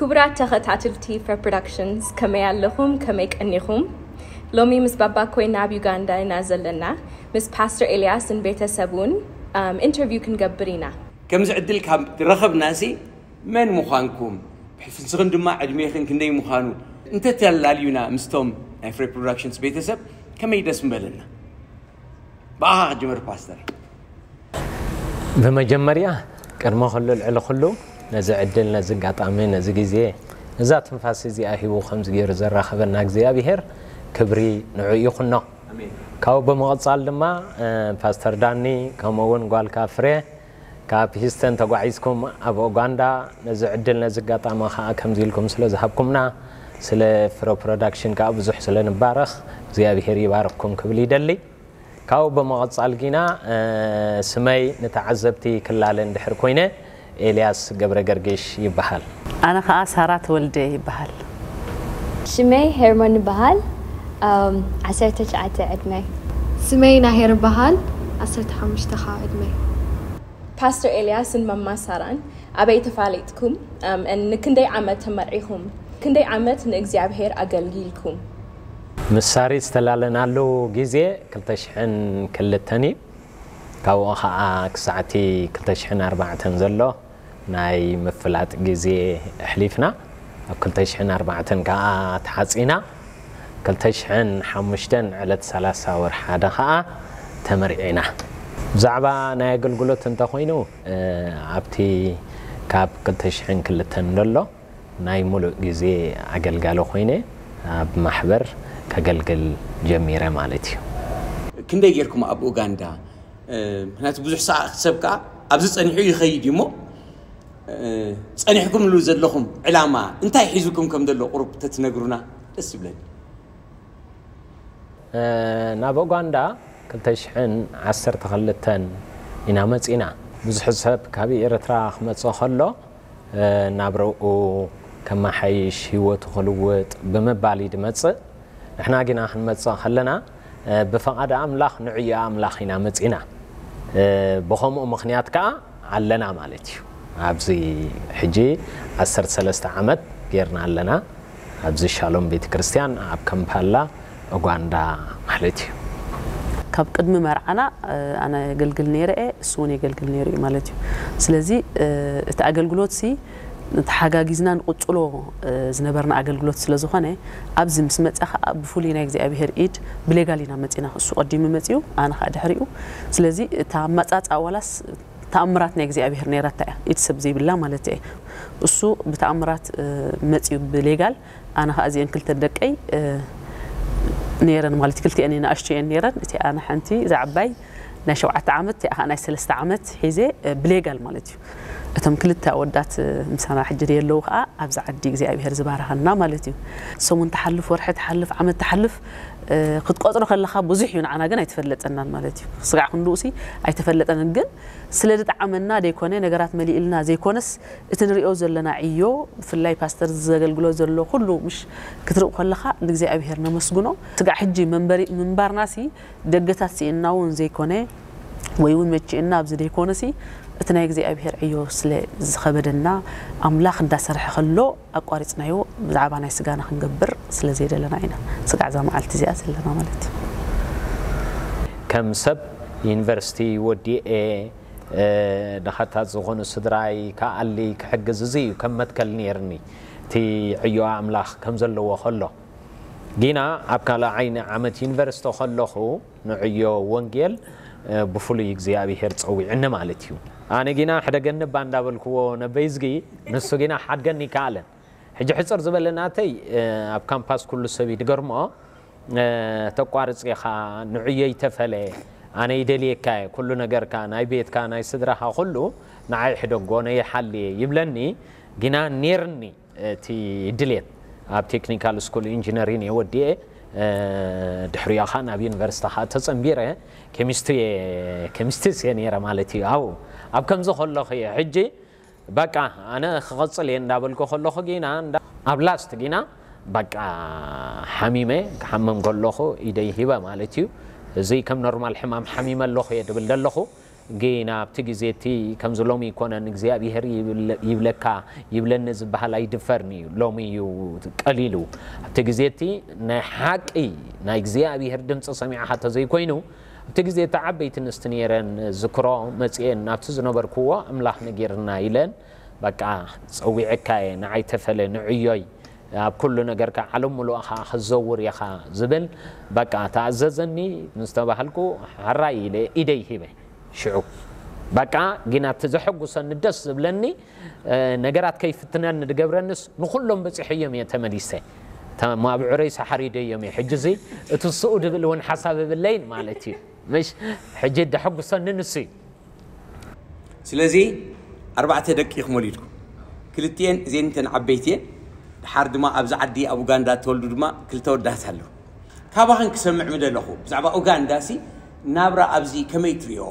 ክቡራት ተኸታተልቲ ፍረ ፕሮዳክሽንስ፣ ከመይ ኣለኹም? ከመይ ቀኒኹም? ሎሚ ምስ ባባ ኮይና ኣብ ዩጋንዳ ኢና ዘለና። ምስ ፓስተር ኤልያስን ቤተሰቡን ኢንተርቪው ክንገብር ኢና። ከምዚ ዕድል ካብ ረኸብናሲ፣ መን ምዃንኩም፣ ብሕልፍንስኽን ድማ ዕድሜኽን ክንደይ ምዃኑ እንተተላልዩና ምስቶም ናይ ፍሬ ፕሮዳክሽንስ ቤተሰብ ከመይ ደስ ምበለና። ብኣኻ ክጅምር ፓስተር። ብመጀመርያ ቅድሚ ኩሉ ልዕሊ ኩሉ ነዚ ዕድል፣ ነዚ ኣጋጣሚ፣ ነዚ ግዜ፣ ነዛ ትንፋስ እዚኣ ሂቡ ከምዚ ገይሩ ዘራኸበና እግዚኣብሄር ክብሪ ንዑ ይኹኖ። ካብኡ ብምቕጻል ድማ ፓስተር ዳኒ ከምኡ እውን ጓልካ ፍሬ ካብ ሂስተን ተጓዒዝኩም ኣብ ኡጋንዳ ነዚ ዕድል፣ ነዚ ኣጋጣሚ ከዓ ከምዚ ኢልኩም ስለ ዝሃብኩምና፣ ስለ ፍረ ፕሮዳክሽን ከዓ ብዙሕ ስለ ንባረኽ እግዚኣብሄር ይባርኽኩም ክብል ይደሊ። ካብኡ ብምቕጻል ግና ስመይ ንተዓዘብቲ ክላለ እንድሕር ኮይነ ኤልያስ ገብረ ገርግሽ ይበሃል። ኣነ ከዓ ሳራ ተወልደ ይበሃል። ሽመይ ሄርሞን ይበሃል። ዓሰርተ ትሽዓተ ዕድመይ። ስመይ ናሄር ይበሃል። ዓሰርተ ሓሙሽተ ከዓ ዕድመይ። ፓስተር ኤልያስን ማማ ሳራን ኣበይ ተፋሊጥኩም? ንክንደይ ዓመት ተመርዒኹም? ክንደይ ዓመት ንእግዚኣብሔር ኣገልጊልኩም? ምስ ሳሪ ዝተላለናሉ ግዜ ክልተ ሽሕን ክልተን እዩ። ካብኡ ከዓ ክሳዕቲ ክልተ ሽሕን ኣርባዕተን ዘሎ ናይ ምፍላጥ ግዜ ኣሕሊፍና። ኣብ ክልተ ሽሕን ኣርባዕተን ከዓ ተሓፂና። ክልተ ሽሕን ሓሙሽተን ዕለት ሰላሳ ወርሒ ሓደ ከዓ ተመርዒና። ብዛዕባ ናይ ኣገልግሎት እንተኮይኑ ኣብቲ ካብ ክልተ ሽሕን ክልተን ዘሎ ናይ ሙሉእ ግዜ ኣገልጋሊ ኮይነ ኣብ ማሕበር ከገልግል ጀሚረ ማለት እዩ። ክንደይ ጌርኩም ኣብ ኡጋንዳ? ምክንያቱ ብዙሕ ሰዓት ሰብ ከዓ ኣብዚ ፀኒሑ ይኸይድ እዩ እሞ ፀኒሕኩምሉ ዘለኹም ዕላማ እንታይ ሒዙኩም ከም ዘሎ ቁሩብ ተትነግሩና ደስ ይብለኒ። ናብ ኡጋንዳ ክልተ ሽሕን ዓሰርተ ክልተን ኢና መፂና። ብዙሕ ሰብ ካብ ኤርትራ ክመፅእ ከሎ ናብረኡ ከመሓይሽ፣ ህይወቱ ክልውጥ ብምባል እዩ ዝመፅእ። ንሕና ግና ክንመፅእ ከለና ብፍቓድ ኣምላኽ ንዕዮ ኣምላኽ ኢና መፂና። ብኸምኡ ምኽንያት ከዓ ኣለና ማለት እዩ። ኣብዚ ሕጂ ዓሰርተ ሰለስተ ዓመት ጌርና ኣለና። ኣብዚ ሻሎም ቤተ ክርስቲያን ኣብ ከምፓላ ኡጋንዳ ማለት እዩ። ካብ ቅድሚ መርዓና ኣነ የገልግል ነይረ እየ፣ እሱ እውን የገልግል ነይሩ እዩ ማለት እዩ። ስለዚ እቲ ኣገልግሎት ሲ ተሓጋጊዝና ንቕፅሎ ዝነበርና ኣገልግሎት ስለ ዝኾነ ኣብዚ ምስ መፀ ከዓ ብፍሉይ ናይ እግዚኣብሔር ኢድ ብሌጋል ኢና መፂና። እሱ ቀዲሙ መፂኡ ኣነ ከዓ ድሕሪኡ። ስለዚ እታ ኣመፃፅኣ ዋላስ ተኣምራት ናይ እግዚኣብሔር ነይራታ እያ፣ ኢድ ሰብ ዘይብላ ማለት እየ። እሱ ብተኣምራት መፂኡ ብሌጋል ኣነ ከዓ እዚአን ክልተ ደቀይ ነይረን ማለት ክልቲአን ንኣሽቱ እየን ነይረን። እቲኣ ሓንቲ እዛ ዓባይ ናይ ሸውዓተ ዓመት እቲኣ ከዓ ናይ ሰለስተ ዓመት ሒዘ ብሌጋል ማለት እዩ። እቶም ክልተ ኣወዳት ምሳና ሕጂ የለዉ ከዓ ኣብዚ ዓዲ እግዚኣብሔር ዝባረኸና ማለት እዩ። ሰሙን ትሓልፍ፣ ወርሒ ትሓልፍ፣ ዓመት ትሓልፍ ክትቆፅሮ ከለካ ብዙሕ እዩ፣ ንዓና ግን ኣይተፈለጠናን ማለት እዩ። ስጋዕ ክንድኡሲ ኣይተፈለጠንን፣ ግን ስለ ዝጠዓመና ዘይኮነ፣ ነገራት መሊእልና ዘይኮነስ እቲ ንሪኦ ዘለና ዕዮ ብፍላይ ፓስተር ዘገልግሎ ዘሎ ኩሉ ምሽ ክትርኢ ከለኻ ንእግዚኣብሔር ነመስግኖ። ስጋዕ ሕጂ መንበሪ ምንባርናሲ ደገታት ስኢንና እውን ዘይኮነ ወይ እውን መቺእና ኣብዚ ዘይኮነሲ እቲ ናይ እግዚኣብሔር ዕዮ ስለ ዝኸበደና ኣምላኽ እንዳሰርሐ ከሎ ኣቋሪፅናዮ ብዛዕባ ናይ ስጋና ክንገብር ስለ ዘይደለና ኢና ስጋዕ እዛ መዓልቲ እዚኣ ዘለና ማለት እዩ። ከም ሰብ ዩኒቨርሲቲ ወዲኤ ድኻታት ዝኾኑ ስድራይ ክኣሊ ክሕግዝ እዚ እዩ ከም መትከል ነይርኒ። እቲ ዕዮ ኣምላኽ ከም ዘለዎ ከሎ ጊና ኣብ ካልኣይ ዓይኒ ዓመት ዩኒቨርሲቲ ከለኹ ንዕዮ ወንጌል ብፍሉይ እግዚኣብሔር ጸዊዕኒ ማለት እዩ። ኣነ ጊና ሕደገኒ እባ እንዳበልክዎ ነበይዝጊ ንሱ ጊና ሓድገኒ ይከኣለን። ሕጂ ሕጽር ዝበለ ናተይ ኣብ ካምፓስ ኩሉ ሰብ እዩ ድገርሞ ተቋርጽ ኢኻ ንዕዮ ይተፈለ ኣነ ይደልየካ እየ ኩሉ ነገርካ ናይ ቤትካ ናይ ስድራኻ ኩሉ ንዓይ ሕደጎ ነየሓልየ ይብለኒ። ጊና ኔርኒ እቲ ድሌት ኣብ ቴክኒካል ስኩል ኢንጂነሪን እየ ወዲኤ። ድሕሪኡ ኸዓ ናብ ዩኒቨርሲቲ ኸዓ ተጸንቢረ ኬሚስትሪ ኬሚስትሪስ እየ ነይረ ማለት እዩ። ኣብኡ ኣብ ከምዚ ከለኹ እየ ሕጂ በቃ ኣነ ክቐጽል እየ እንዳበልኩ ከለኹ ጊና ኣብ ላስት ጊና በቃ ሓሚመ ክሓመም ከለኹ ኢደይ ሂበ ማለት እዩ። እዚ ከም ኖርማል ሕማም ሓሚመ ኣለኹ እየ ድብል ዘለኹ። ግን ኣብቲ ግዜ እቲ ከምዚ ሎሚ ይኮነን እግዚኣብሄር ይብለ- ይብለካ ይብለኒ ዝበሃል ኣይድፈርን እዩ። ሎሚ እዩ ቀሊሉ። ኣብቲ ግዜ እቲ ናይ ሓቂ ናይ እግዚኣብሄር ድምፂ ሰሚዕኻ ተዘይኮይኑ ኣብቲ ግዜ እቲ ዓበይቲ ንስቲ ነይረን ዝክሮ መፅኤን ናብቲ ዝነበርክዎ ኣምላኽ ነጊርና ኢለን በቃ ፀዊዐካ እየ ንዓይ ተፈለ ንዕዮይ ኣብ ኩሉ ነገርካ ዓለም ሙሉእ ኸዓ ክዘውር ኢኻ ዝብል በቃ ተኣዘዘኒ ምስ ተባሃልኩ ሕራይ ኢለ ኢደይ ሂበ። ሽዑ በቃ ግን ኣብቲ ዘሐጉሰኒ ደስ ዝብለኒ ነገራት ከይፍትነኒ ዝገብረንስ ንኹሎም በፂሐዮም እየ ተመሊሰ። ተማብዑረይ ሰሓሪደዮም እየ ሕጂ እዚ እቲ ስኡ ድብል እውን ሓሳብ እብለይን ማለት እዩ። ምሽ ሕጂ ደሐጉሰኒ ንሱ እዩ። ስለዚ ኣርባዕተ ደቂ ኢኹም ወሊድኩም። ክልቲኤን እዜን እተን ዓበይቲ እየን። ድሓር ድማ ኣብዚ ዓዲ ኣብ ኡጋንዳ ተወልዱ ድማ ክልተ ወዳት ኣለዉ። ካባኽን ክሰምዕ ምደለኹ ብዛዕባ ኡጋንዳ ሲ ናብራ ኣብዚ ከመይ ትሪኦ?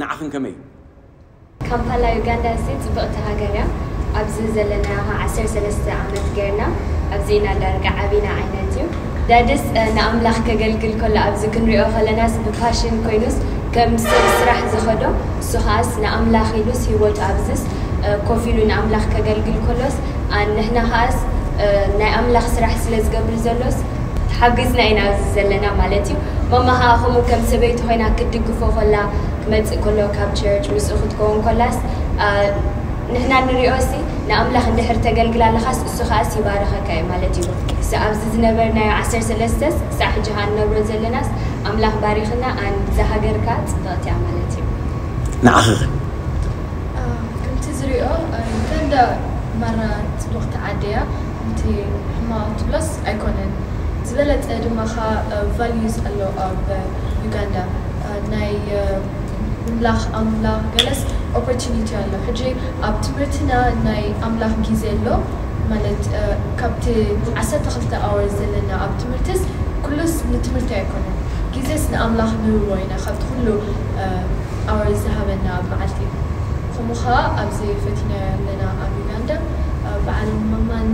ንዓኽን ከመይ እዩ? ካምፓላ ዩጋንዳ እዚ ፅብቕቲ ሃገር እያ። ኣብዚ ዘለናዮ ኸዓ ዓሰርተ ሰለስተ ዓመት ገይርና ኣብዚ ኢና ዳርጋ ዓቢና ዓይነት እዩ። ዳድስ ንኣምላኽ ከገልግል ከሎ ኣብዚ ክንሪኦ ከለናስ ብፓሽን ኮይኑስ ከም ሰብ ስራሕ ዝኸዶ እሱ ኸዓስ ንኣምላኽ ኢሉስ ህይወቱ ኣብዝስ ኮፍ ኢሉ ንኣምላኽ ከገልግል ከሎስ ንሕና ኸዓስ ናይ ኣምላኽ ስራሕ ስለ ዝገብር ዘሎስ ተሓጊዝና ኢና ኣብዚ ዘለና ማለት እዩ። ማማ ኸዓ ከምኡ ከም ሰበይቲ ኮይና ክትድግፎ ከላ ክመፅእ ከሎ ካብ ቸርች ምስኡ ክትከውን ከላስ ንሕና ንሪኦ ሲ ንኣምላኽ እንድሕር ተገልግል ኣለኻስ እሱ ኸዓስ ይባርኸካ እዩ ማለት እዩ። እዚ ኣብዚ ዝነበርናዮ ዓሰርተ ሰለስተስ ክሳዕ ሕጂ ኸዓ ንነብሮ ዘለናስ ኣምላኽ ባሪኽና ኣን እዛ ሃገር ከኣ ፅብቕቲ እያ ማለት እዩ። ንዓኺ ኸ? ከምቲ ዝሪኦ ዩጋንዳ ማራ ፅብቕቲ ዓዲ እያ። እቲ ሕማቕ ትብሎስ ኣይኮነን። ዝበለፀ ድማ ኸዓ ቫልዩስ ኣሎ ኣብ ዩጋንዳ ናይ ምምላኽ ኣምላኽ ገለስ ኦፖርቹኒቲ ኣሎ። ሕጂ ኣብ ትምህርትና ናይ ኣምላኽ ግዜ ኣሎ ማለት ካብቲ ዓሰርተ ክልተ ኣወር ዘለና ኣብ ትምህርትስ ኩሉስ ንትምህርቲ ኣይኮነን። ግዜስ ንኣምላኽ ንህቦ ኢና ካብቲ ኩሉ ኣወር ዝሃበና ኣብ መዓልቲ። ከምኡ ኸዓ ኣብዚ ፈቲናዮ ኣለና ኣብ ዩጋንዳ በዓል ማማን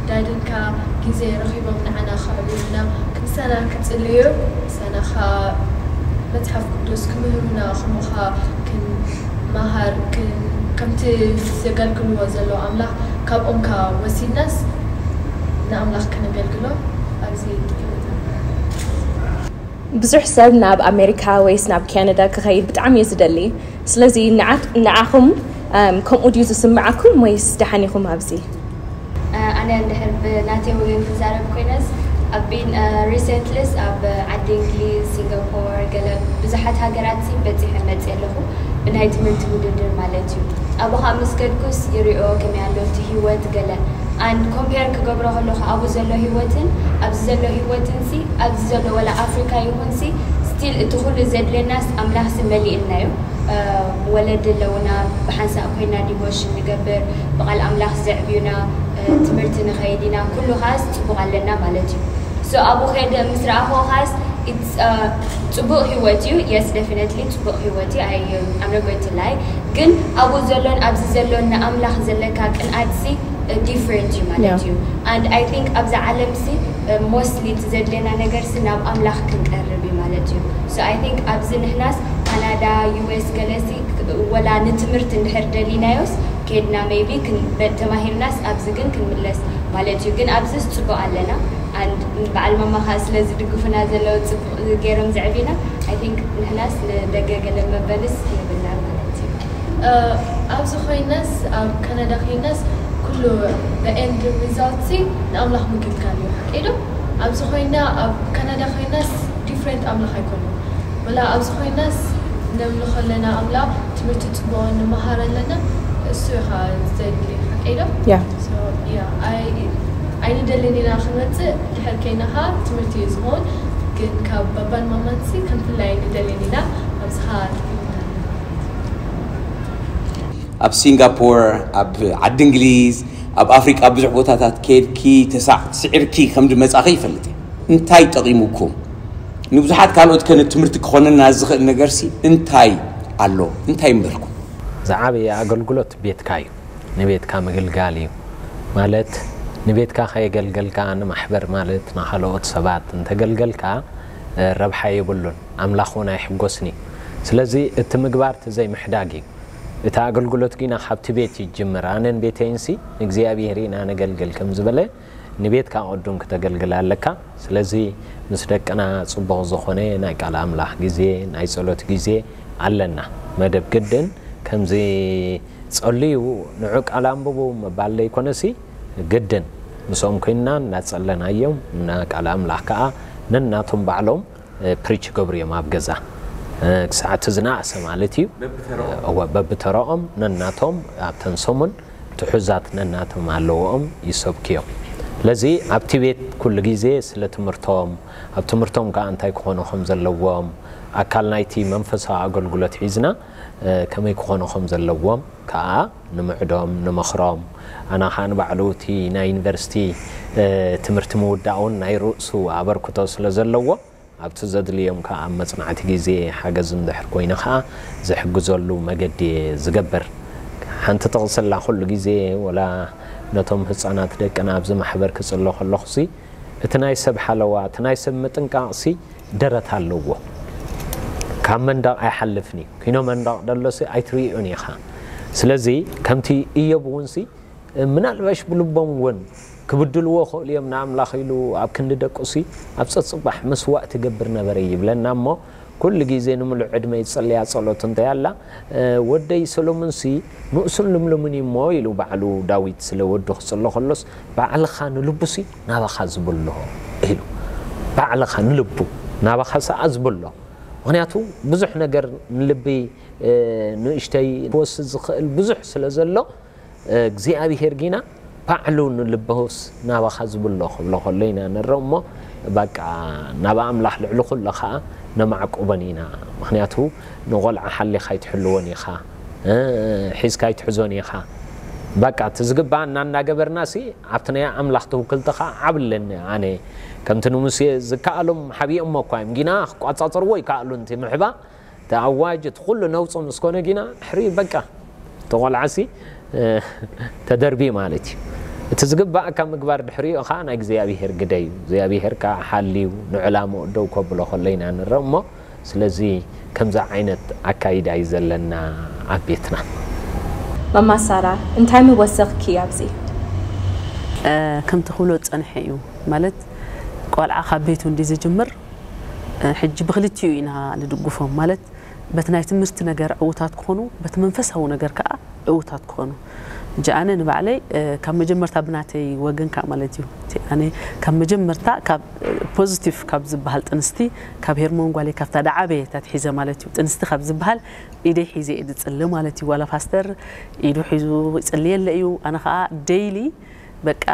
ዳድን ከኣ ግዜ ረኺቦም ንዓና ከዕብዩና ክምሳና ክጽልዩ ምሳና ከኣ መጽሓፍ ቅዱስ ክምህሩና ከምኡ ከኣ ክንመሃር ከምቲ ዘገልግልዎ ዘለዉ ኣምላኽ ካብኦም ከኣ ወሲድናስ ንኣምላኽ ከነገልግሎ ኣብዚ ብዙሕ ሰብ ናብ ኣሜሪካ ወይስ ናብ ካናዳ ክኸይድ ብጣዕሚ እዩ ዝደሊ። ስለዚ ንዓኹም ከምኡ ድዩ ዝስምዓኩም ወይስ ደሓን ኢኹም ኣብዚ? ኣነ እንድሕር ብናተይ ወገን ክዛረብ ኮይነስ ኣቢን ሪሰንትሊስ ኣብ ዓዲ እንግሊዝ፣ ሲንጋፖር፣ ገለ ብዙሓት ሃገራት ሲ በፂሐ መፅእ ኣለኹ ብናይ ትምህርቲ ውድድር ማለት እዩ። ኣብኡ ከዓ ምስ ከድኩስ ይሪኦ ከመይ ኣሎ እቲ ህይወት ገለ and compare ክገብሮ ከለኹ ኣብኡ ዘሎ ህይወትን ኣብዚ ዘሎ ህይወትን ሲ ኣብዚ ዘሎ ወላ ኣፍሪካ ይኹን ሲ still እቲ ኩሉ ዘድልየናስ ኣምላኽ ሲ መሊእልና እዩ። ወለዲ ኣለውና፣ ብሓንሳእ ኮይና ዲቮሽን ንገብር፣ ብቓል ኣምላኽ ዘዕብዩና፣ ትምህርቲ ንኸይድ ኢና፣ ኩሉ ኻስ ፅቡቕ ኣለና ማለት እዩ። So ኣብኡ ከይደ ምስ ረኣኹ ኻስ ፅቡቕ ህይወት እዩ። Yes definitely ፅቡቕ ህይወት እዩ። I'm not going to lie። ግን ኣብኡ ዘሎን ኣብዚ ዘሎን ንኣምላኽ ዘለካ ቅንኣት ሲ different እዩ ማለት እዩ። And I think ኣብዛ ዓለም ሲ mostly እቲ ዘድልየና ነገር ሲ ናብ ኣምላኽ ክንቀርብ እዩ ማለት እዩ። So I think ኣብዚ ንሕናስ ካናዳ፣ ዩ ኤስ ገለ ሲ ወላ ንትምህርቲ እንድሕር ደሊናዮስ ኬድና maybe ተማሂርናስ ኣብዚ ግን ክንምለስ ማለት እዩ። ግን ኣብዚስ ፅቡቕ ኣለና። And በዓል ማማ ከዓ ስለ ዝድግፉና ዘለዉ ፅቡቕ ገይሮም ዘዕብዩና I think ንሕናስ ንደገ ገለ መበልስ የብልናን ማለት እዩ። ኣብዚ ኮይነስ ኣብ ካናዳ ኮይነስ ኩሉ the end result ሲ ንኣምላኽ ምግልጋል እዩ ሓቀይ ዶ? ኣብዚ ኮይና ኣብ ካናዳ ኮይናስ different ኣምላኽ ኣይኮነን። ወላ ኣብዚ ኮይናስ ነምልኾ ኣለና ኣምላኽ ትምህርቲ ፅቡቕ ንመሃር ኣለና እሱ ኢኻ ዘድሊ ሓቀይ ዶ? ያ ኣይንደልን ኢና ክንመፅእ ድሕር ከይናኻ ትምህርቲ እዩ ዝኸውን ግን ካብ ባባን ማማንሲ ከም ፍላይ ንደልን ኢና ኣብዝኻ ኣብ ሲንጋፖር ኣብ ዓዲ እንግሊዝ ኣብ ኣፍሪቃ ብዙሕ ቦታታት ከድኪ ተሳዕ ስዒርኪ ከም ድመጻኺ ይፈልጥ እየ እንታይ ጠቒሙኩም ንብዙሓት ካልኦት ከነ ትምህርቲ ክኾነና ዝኽእል ነገርሲ እንታይ ኣሎ እንታይ ምበልኩም ዝዓበየ ኣገልግሎት ቤትካ እዩ ንቤትካ ምግልጋል እዩ ማለት ንቤትካ ከየገልገልካ ንማሕበር ማለት ንካልኦት ሰባት እንተገልገልካ ረብሓ የብሉን ኣምላኽ እውን ኣይሕጎስን እዩ ስለዚ እቲ ምግባር እቲ ዘይምሕዳግ እዩ። እቲ ኣገልግሎት ግና ካብቲ ቤት ይጅምር። ኣነን ቤተይንሲ ንእግዚኣብሔር ኢና ነገልግል ከም ዝበለ ንቤትካ ቅዱም ክተገልግል ኣለካ። ስለዚ ምስ ደቅና ጽቡቕ ዝኾነ ናይ ቃል ኣምላኽ ግዜ፣ ናይ ጸሎት ግዜ ኣለና። መደብ ግድን ከምዚ ጸልዩ ንዑ ቃል ኣንብቡ ምባል ዘይኮነሲ ግድን ምስኦም ኮይንና እናጸለናዮም እና ቃል ኣምላኽ ከኣ ነናቶም ባዕሎም ፕሪች ይገብሩ እዮም ኣብ ገዛ ክሳዕ እቲ ዝነኣሰ ማለት እዩ። እወ በብተረኦም ነናቶም ኣብተን ሰሙን ትሑዛት ነናቶም ኣለዎም ይሰብኩ እዮም። ስለዚ ኣብቲ ቤት ኩሉ ግዜ ስለ ትምህርቶም ኣብ ትምህርቶም ከዓ እንታይ ክኾኑ ከም ዘለዎም ኣካል ናይቲ መንፈሳዊ ኣገልግሎት ሒዝና ከመይ ክኾኑ ከም ዘለዎም ከዓ ንምዕዶም ንመኽሮም። ኣና ከዓ ንባዕሉ እቲ ናይ ዩኒቨርሲቲ ትምህርቲ ምውዳእ እውን ናይ ርእሱ ኣበርክቶ ስለ ዘለዎ ኣብቲ ዘድልዮም ከዓ ኣብ መፅናዕቲ ግዜ ሓገዝ እንድሕር ኮይኑ ከዓ ዝሕግዘሉ መገዲ እየ ዝገብር። ሓንቲ ጥቕስላ ኩሉ ግዜ ወላ ነቶም ህፃናት ደቅና ኣብዚ ማሕበር ክፅሎ ከለኹሲ እቲ ናይ ሰብ ሓለዋ እቲ ናይ ሰብ ምጥንቃቕሲ ደረት ኣለዎ። ካብ መንደቕ ኣይሓልፍን እዩ። ኪኖ መንደቕ ደሎሲ ኣይትርእዮን ኢኻ። ስለዚ ከምቲ እዮብ እውን ምናልባሽ ብልቦም እውን ክብድልዎ ክእሉ እዮም ንኣምላኽ ኢሉ ኣብ ክንዲ ደቁሲ ኣብ ጸጽባሕ መስዋእቲ ገብር ነበረ ይብለና እሞ ኩሉ ግዜ ንምሉእ ዕድመ ይጸልያ ጸሎት እንታይ ኣላ ወደይ ሰሎሞንሲ ንእሱን ልምልምን እሞ ኢሉ ባዕሉ ዳዊት ስለ ወዱ ክጽሎ ከሎስ ባዕልኻ ንልቡሲ ናባኻ ዝብሎ ኢሉ ባዕልኻ ንልቡ ናባኻ ሰኣ ዝብሎ ምክንያቱ ብዙሕ ነገር ንልቢ ንእሽተይ ክወስድ ዝኽእል ብዙሕ ስለ ዘሎ እግዚኣብሄር ጊና ባዕሉ ንልበውስ ናባኻ ዝብሎ ክብሎ ከሎ ኢና ንረእ እሞ በቃ ናብ ኣምላኽ ልዕሊ ኩሎ ከዓ ነማዕቁበን ኢና ምክንያቱ ንቆልዓ ሓሊኻ ኣይትሕልዎን ኢኻ ሒዝካ ኣይትሕዞን ኢኻ በቃ እቲ ዝግባኣና እናገበርና ሲ ኣብቲ ናይ ኣምላኽ ትውክልቲ ከዓ ዓብለኒ ኣነ ከምቲ ንሙሴ ዝከኣሎም ሓቢኦሞ እኳ እዮም ጊና ክቋፃፀርዎ ይከኣሉ ንቲ ምሕባ እቲ ኣዋጅ እቲ ኩሉ ነውፅኦ ምስ ኮነ ጊና ድሕሪ በቃ እቲ ቆልዓሲ ተደርቢ ማለት እዩ እቲ ዝግባእካ ምግባር ድሕሪኡ ከዓ ናይ እግዚኣብሄር ግደ እዩ እግዚኣብሄር ከዓ ሓልዩ ንዕላምኡ ደው ከብሎ ከሎ ኢና ንረእ እሞ ስለዚ ከምዚ ዓይነት ኣካይዳ እዩ ዘለና ኣብ ቤትና ማማ ሳራ እንታይ ምወሰኽኪ ኣብዚ ከምቲ ክብሎ ዝፀንሐ እዩ ማለት ቆልዓ ካብ ቤቱ እንዲ ዝጅምር ሕጂ ብክልቲኡ ኢና ንድግፎም ማለት በቲ ናይ ትምህርቲ ነገር ዕውታት ክኾኑ በቲ መንፈሳዊ ነገር ከዓ ዕውታት ክኾኑ ሕጂ ኣነ ንባዕለይ ካብ መጀመርታ ብናተይ ወገን ከዓ ማለት እዩ ኣነ ካብ መጀመርታ ካብ ፖዚቲቭ ካብ ዝበሃል ጥንስቲ ካብ ሄርሞን ጓለይ ካብታ ዳዓበየ ተትሒዘ ማለት እዩ ጥንስቲ ካብ ዝበሃል ኢደይ ሒዘ እየ ዝፅሊ ማለት እዩ ዋላ ፓስተር ኢዱ ሒዙ ይፅልየለ እዩ ኣነ ከዓ ደይሊ በቃ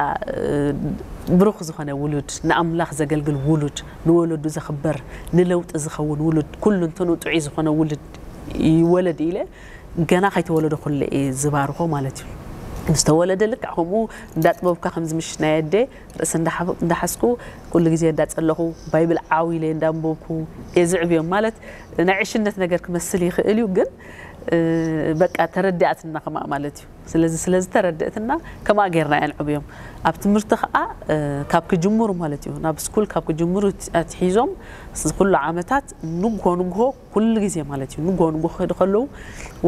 ብሩኽ ዝኾነ ውሉድ ንኣምላኽ ዘገልግል ውሉድ ንወለዱ ዘኽበር ንለውጢ ዝኸውን ውሉድ ኩሉ እንትኑ ጥዑይ ዝኾነ ውሉድ ይወለድ ኢለ ገና ከይተወለደ ኩለ እየ ዝባርኾ ማለት እዩ ምስ ተወለደ ልክዕ ከምኡ እንዳጥበብካ ከምዚ ምሽ ናይ ኣደ ርእሲ እንዳሓዝኩ ኩሉ ግዜ እንዳጸለኹ ባይብል ዓው ኢለ እንዳንበብኩ እየ ዝዕብዮም ማለት ናይ ዕሽነት ነገር ክመስል ይኽእል እዩ ግን በቃ ተረዲኣትና ከማኣ ማለት እዩ ስለዚ ስለዚ ተረድእትና ከማኣ ጌርና እያ ንዕብዮም ኣብ ትምህርቲ ከዓ ካብ ክጅምሩ ማለት እዩ ናብ ስኩል ካብ ክጅምሩ ኣትሒዞም ኩሉ ዓመታት ንግሆ ንግሆ ኩሉ ግዜ ማለት እዩ ንግሆ ንግሆ ክኸዱ ከለዉ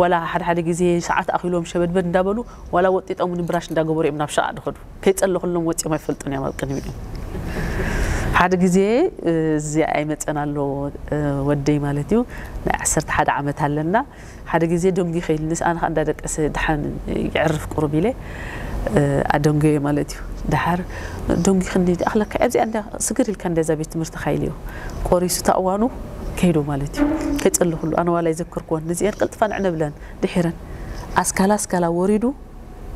ዋላ ሓደ ሓደ ግዜ ሰዓት ኣኺሎም ሸበድበድ እንዳበሉ ዋላ ወጢጦም ንብራሽ እንዳገበሩ እዮም ናብ ሸቓ ድኸዱ ከይጸለኹሎም ወፂኦም ኣይፈልጡን እዮም ኣብ ቅድሚኦም ሓደ ግዜ እዚ ኣይመፀን ኣሎ ወደይ ማለት እዩ ናይ ዓሰርተ ሓደ ዓመት ኣለና ሓደ ግዜ ደንጉ ከይልንስ ኣነ ከዓ እንዳደቀሰ ድሓን ይዕርፍ ቁሩብ ኢለ ኣደንጎየ ማለት እዩ ድሓር ደንጉ ክንዲ ኣኽለካ ኣብዚኣ እንዳ ስግር ኢልካ እንደዛ ቤት ትምህርቲ ካይልዮ ቆሪሱ ታእዋኑ ከይዶ ማለት እዩ ከይፀለኹሉ ኣነ ዋላ ይዘክርክወን ነዚአን ቅልጥፋ ንዕነ ብለን ድሒረን ኣስካላ ኣስካላ ወሪዱ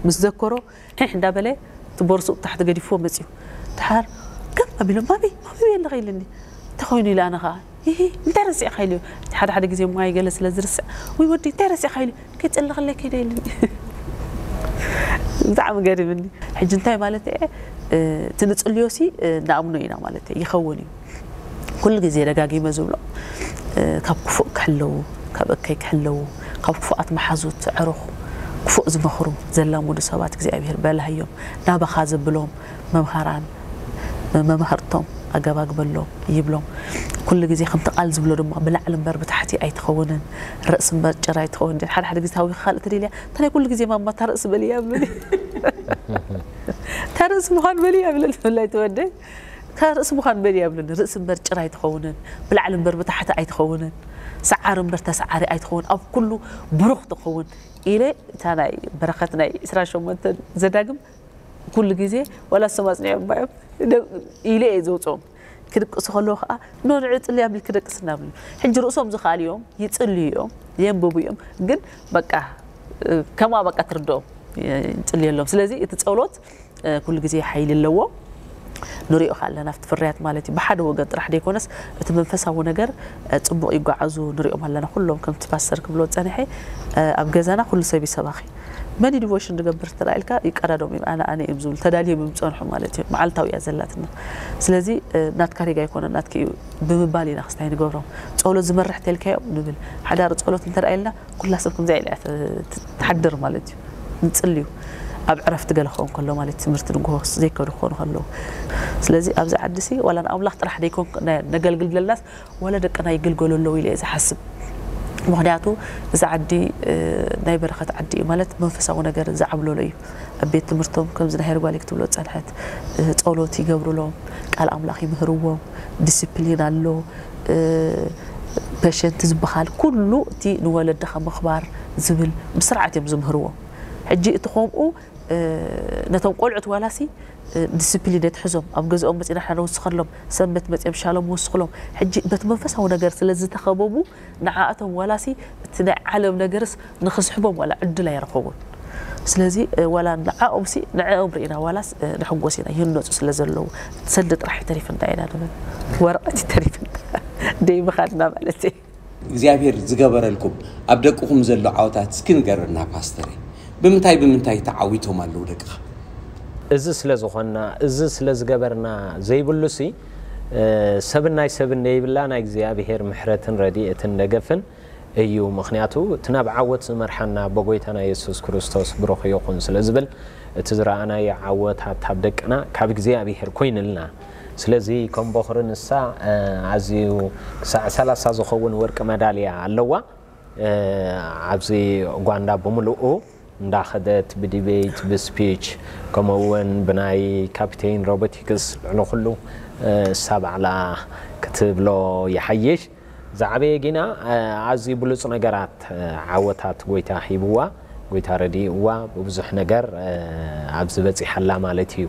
ምስ ዘከሮ ሒሕ እንዳበለ እቲ ቦርስኡ ብታሕቲ ገዲፍዎ መፅዩ ድሓር ከም ኣቢሎም ማሚ ማሚ ኣለኸ ኢልኒ እንታይ ኮይኑ ኢለ ኣነ ከዓ ይሂ እንታይ ረሲዕካ ኢልዮ እቲ ሓደ ሓደ ግዜ እማይ ገለ ስለ ዝርስዕ ውይ ወዲ እንታይ ረሲዕካ ኢልዮ ከይፀለኸለይ ከይደ ኢልኒ ብጣዕሚ ገሪምኒ ሕጂ እንታይ ማለት እየ እቲ ንፅልዮ ሲ ንኣምኖ ኢና ማለት ይኸውን እዩ ኩሉ ግዜ ደጋጊመ ዝብሎ ካብ ክፉእ ክሕለዉ ካብ እከይ ክሕለዉ ካብ ክፉኣት መሓዙት ኣዕሩኽ ክፉእ ዝመኽሩ ዘላምዱ ሰባት እግዚኣብሔር በላህዮም ናባኻ ዘብሎም መምሃራን መምሃርቶም ኣገባግበሎም ይብሎም ኩሉ ግዜ ከምቲ ቃል ዝብሎ ድማ ብላዕሊ እምበር ብታሕቲ ኣይትኸውንን፣ ርእሲ እምበር ጭራ ኣይትኸውን። ሓደ ሓደ ግዜ ታዊኻ ካልእ ተደልያ፣ እንታይ ኩሉ ግዜ ማማ እታ ርእሲ በልያ ይብሉኒ። እታ ርእሲ ምዃን በልያ ይብለኒ፣ ብፍላይ ተወደይ። እታ ርእሲ ምዃን በልያ ይብለኒ። ርእሲ እምበር ጭራ ኣይትኸውንን፣ ብላዕሊ እምበር ብታሕቲ ኣይትኸውንን፣ ሰዓሪ እምበር ተሰዓሪ ኣይትኸውን፣ ኣብ ኩሉ ብሩኽ ትኸውን ኢለ እታ ናይ በረኸት ናይ ዕስራን ሸሞንተን ዘዳግም ኩሉ ግዜ ዋላ እሶም ኣጽኒዖም እዮም ኢለ እየ ዘውፅኦም። ክድቅሱ ከለዉ ከዓ ኖ ንዑ ጽልያ ብል ክደቅስ እናብሉ ሕጂ ርእሶም ዝኸኣሉ እዮም፣ ይጽልዩ እዮም፣ የንብቡ እዮም። ግን በቃ ከምኣ በቃ ትርድኦም ይጽልየሎም። ስለዚ እቲ ጸሎት ኩሉ ግዜ ሓይሊ ኣለዎ። ንሪኦ ኣለና ኣብቲ ፍርያት ማለት እዩ። ብሓደ ወገን ጥራሕ ደይኮነስ እቲ መንፈሳዊ ነገር ጽቡቕ ይጓዓዙ ንሪኦም ኣለና። ኩሎም ከምቲ ፓስተር ክብሎ ጸኒሐ ኣብ ገዛና ኩሉ ሰብ ይሰባኺ መን ዲቮሽን ዝገብር ተራኢልካ ይቀዳዶም እዮም ኣነ ኣነ እዮም ዝብሉ ተዳልዮም እዮም ዝጸንሑ ማለት እዩ። መዓልታዊ እያ ዘላትና። ስለዚ ናትካ ሪጋ ኣይኮነ ናትካ እዩ ብምባል ኢና ክስታይ ንገብሮም። ጸሎት ዝመርሕ ተልካዮም ንብል። ሓዳር ጸሎት እንተረኣየልና ኩላ ሰብ ከምዚ ኢላ እያ ትሓድር ማለት እዩ። ንጽልዩ ኣብ ዕረፍቲ ገለ ክኸውን ከሎ ማለት ትምህርቲ ንግሆ ዘይከዱ ክኾኑ ከለዉ። ስለዚ ኣብዚ ዓዲ ሲ ዋላ ንኣምላኽ ጥራሕ ደይኮን ነገልግል ዘለናስ ዋላ ደቅና ይግልገሉ ኣለዉ ኢለ እየ ዝሓስብ። ምኽንያቱ እዚ ዓዲ ናይ በረኸት ዓዲ እዩ ማለት መንፈሳዊ ነገር ዝዓብለሎ እዩ። ኣብ ቤት ትምህርቶም ከምዚ ናይ ሄርጓሊክ ትብሎ ዝጸንሐት ጸሎት ይገብሩሎም፣ ቃል ኣምላኽ ይምህርዎም፣ ዲስፕሊን ኣሎ፣ ፔሸንት ዝበሃል ኩሉ እቲ ንወለድኻ ምኽባር ዝብል ብስርዓት እዮም ዝምህርዎም። ሕጂ እቲ ከምኡ ነቶም ቆልዑት ዋላሲ ዲስፕሊን የትሕዞም ኣብ ገዝኦም መፂና ንሕና ንውስኸሎም ሰንበት መፂኦም ሻሎም ንውስኽሎም ሕጂ በቲ መንፈሳዊ ነገር ስለ ዝተኸበቡ ንዓኣቶም ዋላሲ እቲ ናይ ዓለም ነገርስ ንኽስሕቦም ዋላ ዕድል ኣይረኸቡን። ስለዚ ዋላ ንዓኦም ሲ ንዕኦም ርኢና ዋላስ ንሕጎስ ኢና ይህነፁ ስለ ዘለዉ ሰዲ ጥራሕ ተሪፍና ኢና ንብል። ወረቐት ተሪፍና ደይ ምኻድና ማለት እዩ። እግዚኣብሔር ዝገበረልኩም ኣብ ደቅኹም ዘሎ ዓወታት እስኪ ንገረና ፓስተረ። ብምንታይ ብምንታይ ተዓዊቶም ኣለዉ ደቅኻ? እዚ ስለ ዝኾንና እዚ ስለ ዝገበርና ዘይብሉሲ ሰብን ናይ ሰብን ደይብላ ናይ እግዚኣብሔር ምሕረትን ረድኤትን ደገፍን እዩ። ምኽንያቱ እቲ ናብ ዓወት ዝመርሓና ኣቦ ጎይታና የሱስ ክርስቶስ ብሩኽ ይኹን ስለ ዝብል እቲ ዝረኣናዮ ዓወታት ኣብ ደቅና ካብ እግዚኣብሔር ኮይንልና። ስለዚ ከም በኹሪ ንሳ ኣዝዩ ክሳዕ ሰላሳ ዝኸውን ወርቂ መዳልያ ኣለዋ። ኣብዚ ኡጋንዳ ብምልኡ እንዳኸደት ብዲቤት ብስፒች ከምኡ እውን ብናይ ካፒቴን ሮቦቲክስ ልዕሊ ኩሉ እሳ ባዕላ ክትብሎ ይሓይሽ። ዝዓበየ ጊና ኣዝዩ ብሉፅ ነገራት ዓወታት ጎይታ ሂብዋ፣ ጎይታ ረዲእዋ ብብዙሕ ነገር ኣብዚ በፂሓላ ማለት እዩ።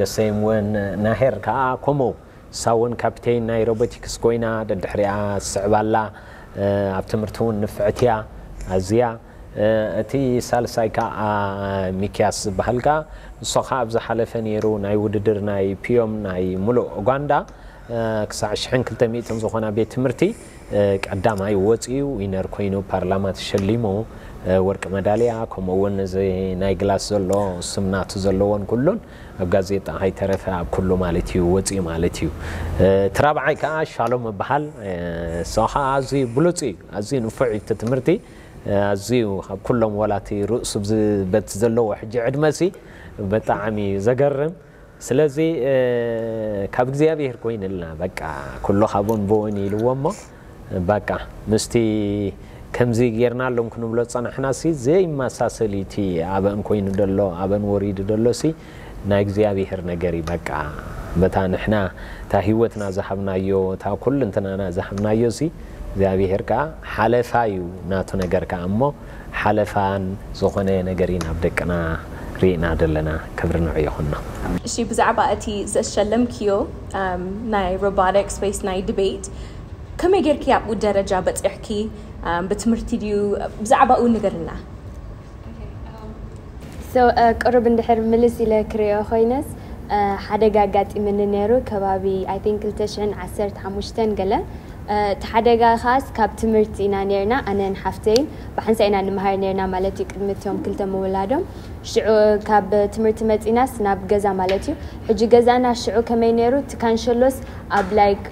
ደሰይም እውን ናሄር ከዓ ከምኡ እሳ እውን ካፕቴን ናይ ሮቦቲክስ ኮይና ደድሕሪኣ ትስዕብ ኣላ። ኣብ ትምህርቲ እውን ንፍዕቲ እያ ኣዝያ። እቲ ሳልሳይ ከዓ ሚክያስ ዝበሃል ከዓ ንሱ ከዓ ኣብ ዝሓለፈ ነይሩ ናይ ውድድር ናይ ፒዮም ናይ ሙሉእ ኡጋንዳ ክሳዕ ሽሕን ክልተ ሚእትን ዝኾና ቤት ትምህርቲ ቀዳማይ ወፂኡ ዊነር ኮይኑ ፓርላማ ተሸሊሙ ወርቂ መዳልያ ከምኡ እውን እዚ ናይ ግላስ ዘሎ ስም ናቱ ዘለዎን ኩሉን ኣብ ጋዜጣ ከይተረፈ ኣብ ኩሉ ማለት እዩ ወፂኡ ማለት እዩ። እቲ ራብዓይ ከዓ ሻሎም ይበሃል። እሱ ከዓ ኣዝዩ ብሉፅ እዩ፣ ኣዝዩ ንፉዕ እዩ እቲ ትምህርቲ ኣዝዩ ካብ ኩሎም ወላቲ ርእሱ በቲ ዘለዎ ሕጂ ዕድመ ሲ ብጣዕሚ እዩ ዘገርም። ስለዚ ካብ እግዚኣብሔር ኮይንልና በቃ ኩሉ ካብኡን ብኡን ኢልዎ እሞ በቃ ምስቲ ከምዚ ጌርናሎም ክንብሎ ዝጸናሕና ሲ ዘይመሳሰል እዩ እቲ ኣበን ኮይኑ ደሎ ኣበን ወሪዱ ደሎ ሲ ናይ እግዚኣብሔር ነገር እዩ በቃ በታ ንሕና እታ ህይወትና ዝሃብናዮ እታ ኩሉ እንትናና ዝሃብናዮ ሲ እግዚኣብሔር ከዓ ሓለፋ እዩ ናቱ ነገር ከዓ እሞ ሓለፋን ዝኾነ ነገር ኢና ኣብ ደቅና ርኢና ዘለና ክብሪ ንዑ ይኹኖ። እሺ ብዛዕባ እቲ ዘሸለምክዮ ናይ ሮቦቲክስ ወይስ ናይ ዲቤት ከመይ ጌርኪ ኣብኡ ደረጃ በፂሕኪ? ብትምህርቲ ድዩ ብዛዕባኡ ንገርና። So ቅሩብ እንድሕር ምልስ ኢለ ክሪኦ ኮይነስ ሓደጋ ኣጋጢምኒ ነይሩ ከባቢ I think ክልተ ሽሕን ዓሰርተ ሓሙሽተን ገለ እቲ ሓደጋ ከዓስ ካብ ትምህርቲ ኢና ነርና ኣነን ሓፍተይን ብሓንሳእ ኢና ንመሃር ነርና ማለት እዩ ቅድሚ እቶም ክልተ ምውላዶም ሽዑ ካብ ትምህርቲ መፂናስ ናብ ገዛ ማለት እዩ ሕጂ ገዛና ሽዑ ከመይ ነይሩ እቲ ካንሸሎስ ኣብ like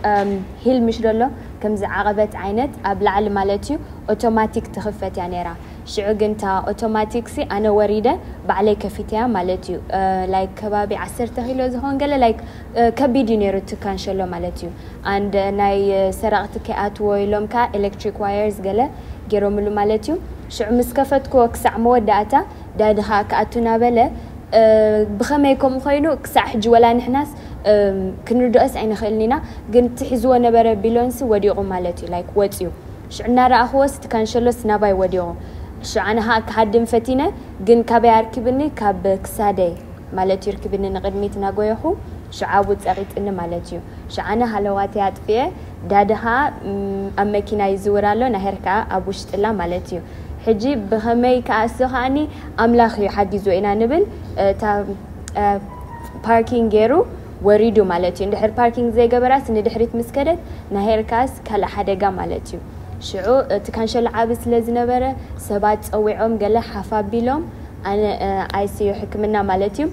hill ምሽ ደሎ ከምዚ ዓቐበት ዓይነት ኣብ ላዕሊ ማለት እዩ፣ ኦቶማቲክ ትኽፈት እያ ነይራ። ሽዑ ግን እታ ኦቶማቲክ ሲ ኣነ ወሪደ ባዕለይ ከፊተያ ማለት እዩ። ላይክ ከባቢ ዓሰርተ ኪሎ ዝኸውን ገለ ላይክ ከቢድ እዩ ነይሩ እቲ ካንሸሎ ማለት እዩ። ኣንድ ናይ ሰረቕቲ ከይኣትዎ ኢሎም ከዓ ኤሌክትሪክ ዋየርስ ገለ ገይሮምሉ ማለት እዩ። ሽዑ ምስ ከፈትክዎ ክሳዕ መወዳእታ ዳዲ ከዓ ክኣቱ እናበለ ብኸመይ ከምኡ ኮይኑ ክሳዕ ሕጂ ወላ ንሕናስ ክንርድኦስ ኣይንኽእልን ኢና። ግን እቲ ሒዝዎ ነበረ ቢሎንሲ ወዲቑ ማለት እዩ፣ ላይክ ወፂኡ። ሽዑ እናረኣኽዎስ እቲ ካንሸሎስ ናባይ ወዲቑ። ሽዑ ኣነ ከዓ ክሃድም ፈቲነ፣ ግን ካበይ ኣርኪብኒ? ካብ ክሳደይ ማለት እዩ ርኪብኒ ንቕድሚት እናጎየኹ ሽዓቡ ጸቒጥኒ ማለት እዩ። ሽዓነ ሃለዋተይ ኣጥፍኤ ዳዲ ኸኣ ኣብ መኪና ይዝውር ኣሎ፣ ናሄር ከኣ ኣብ ውሽጥላ ማለት እዩ። ሕጂ ብኸመይ ከኣ እሱ ከኣኒ ኣምላኽ እዩ ሓጊዝዎ ኢና ንብል። እታ ፓርኪንግ ገይሩ ወሪዱ ማለት እዩ። እንድሕር ፓርኪንግ ዘይገበራስ ንድሕሪት ምስ ከደት ናሄር ከኣስ ካልእ ሓደጋ ማለት እዩ። ሽዑ እቲ ካንሸሎ ዓቢ ስለ ዝነበረ ሰባት ጸዊዖም ገለ ሓፍ ኣቢሎም ኣነ ኣይሲዩ ሕክምና ማለት እዩ።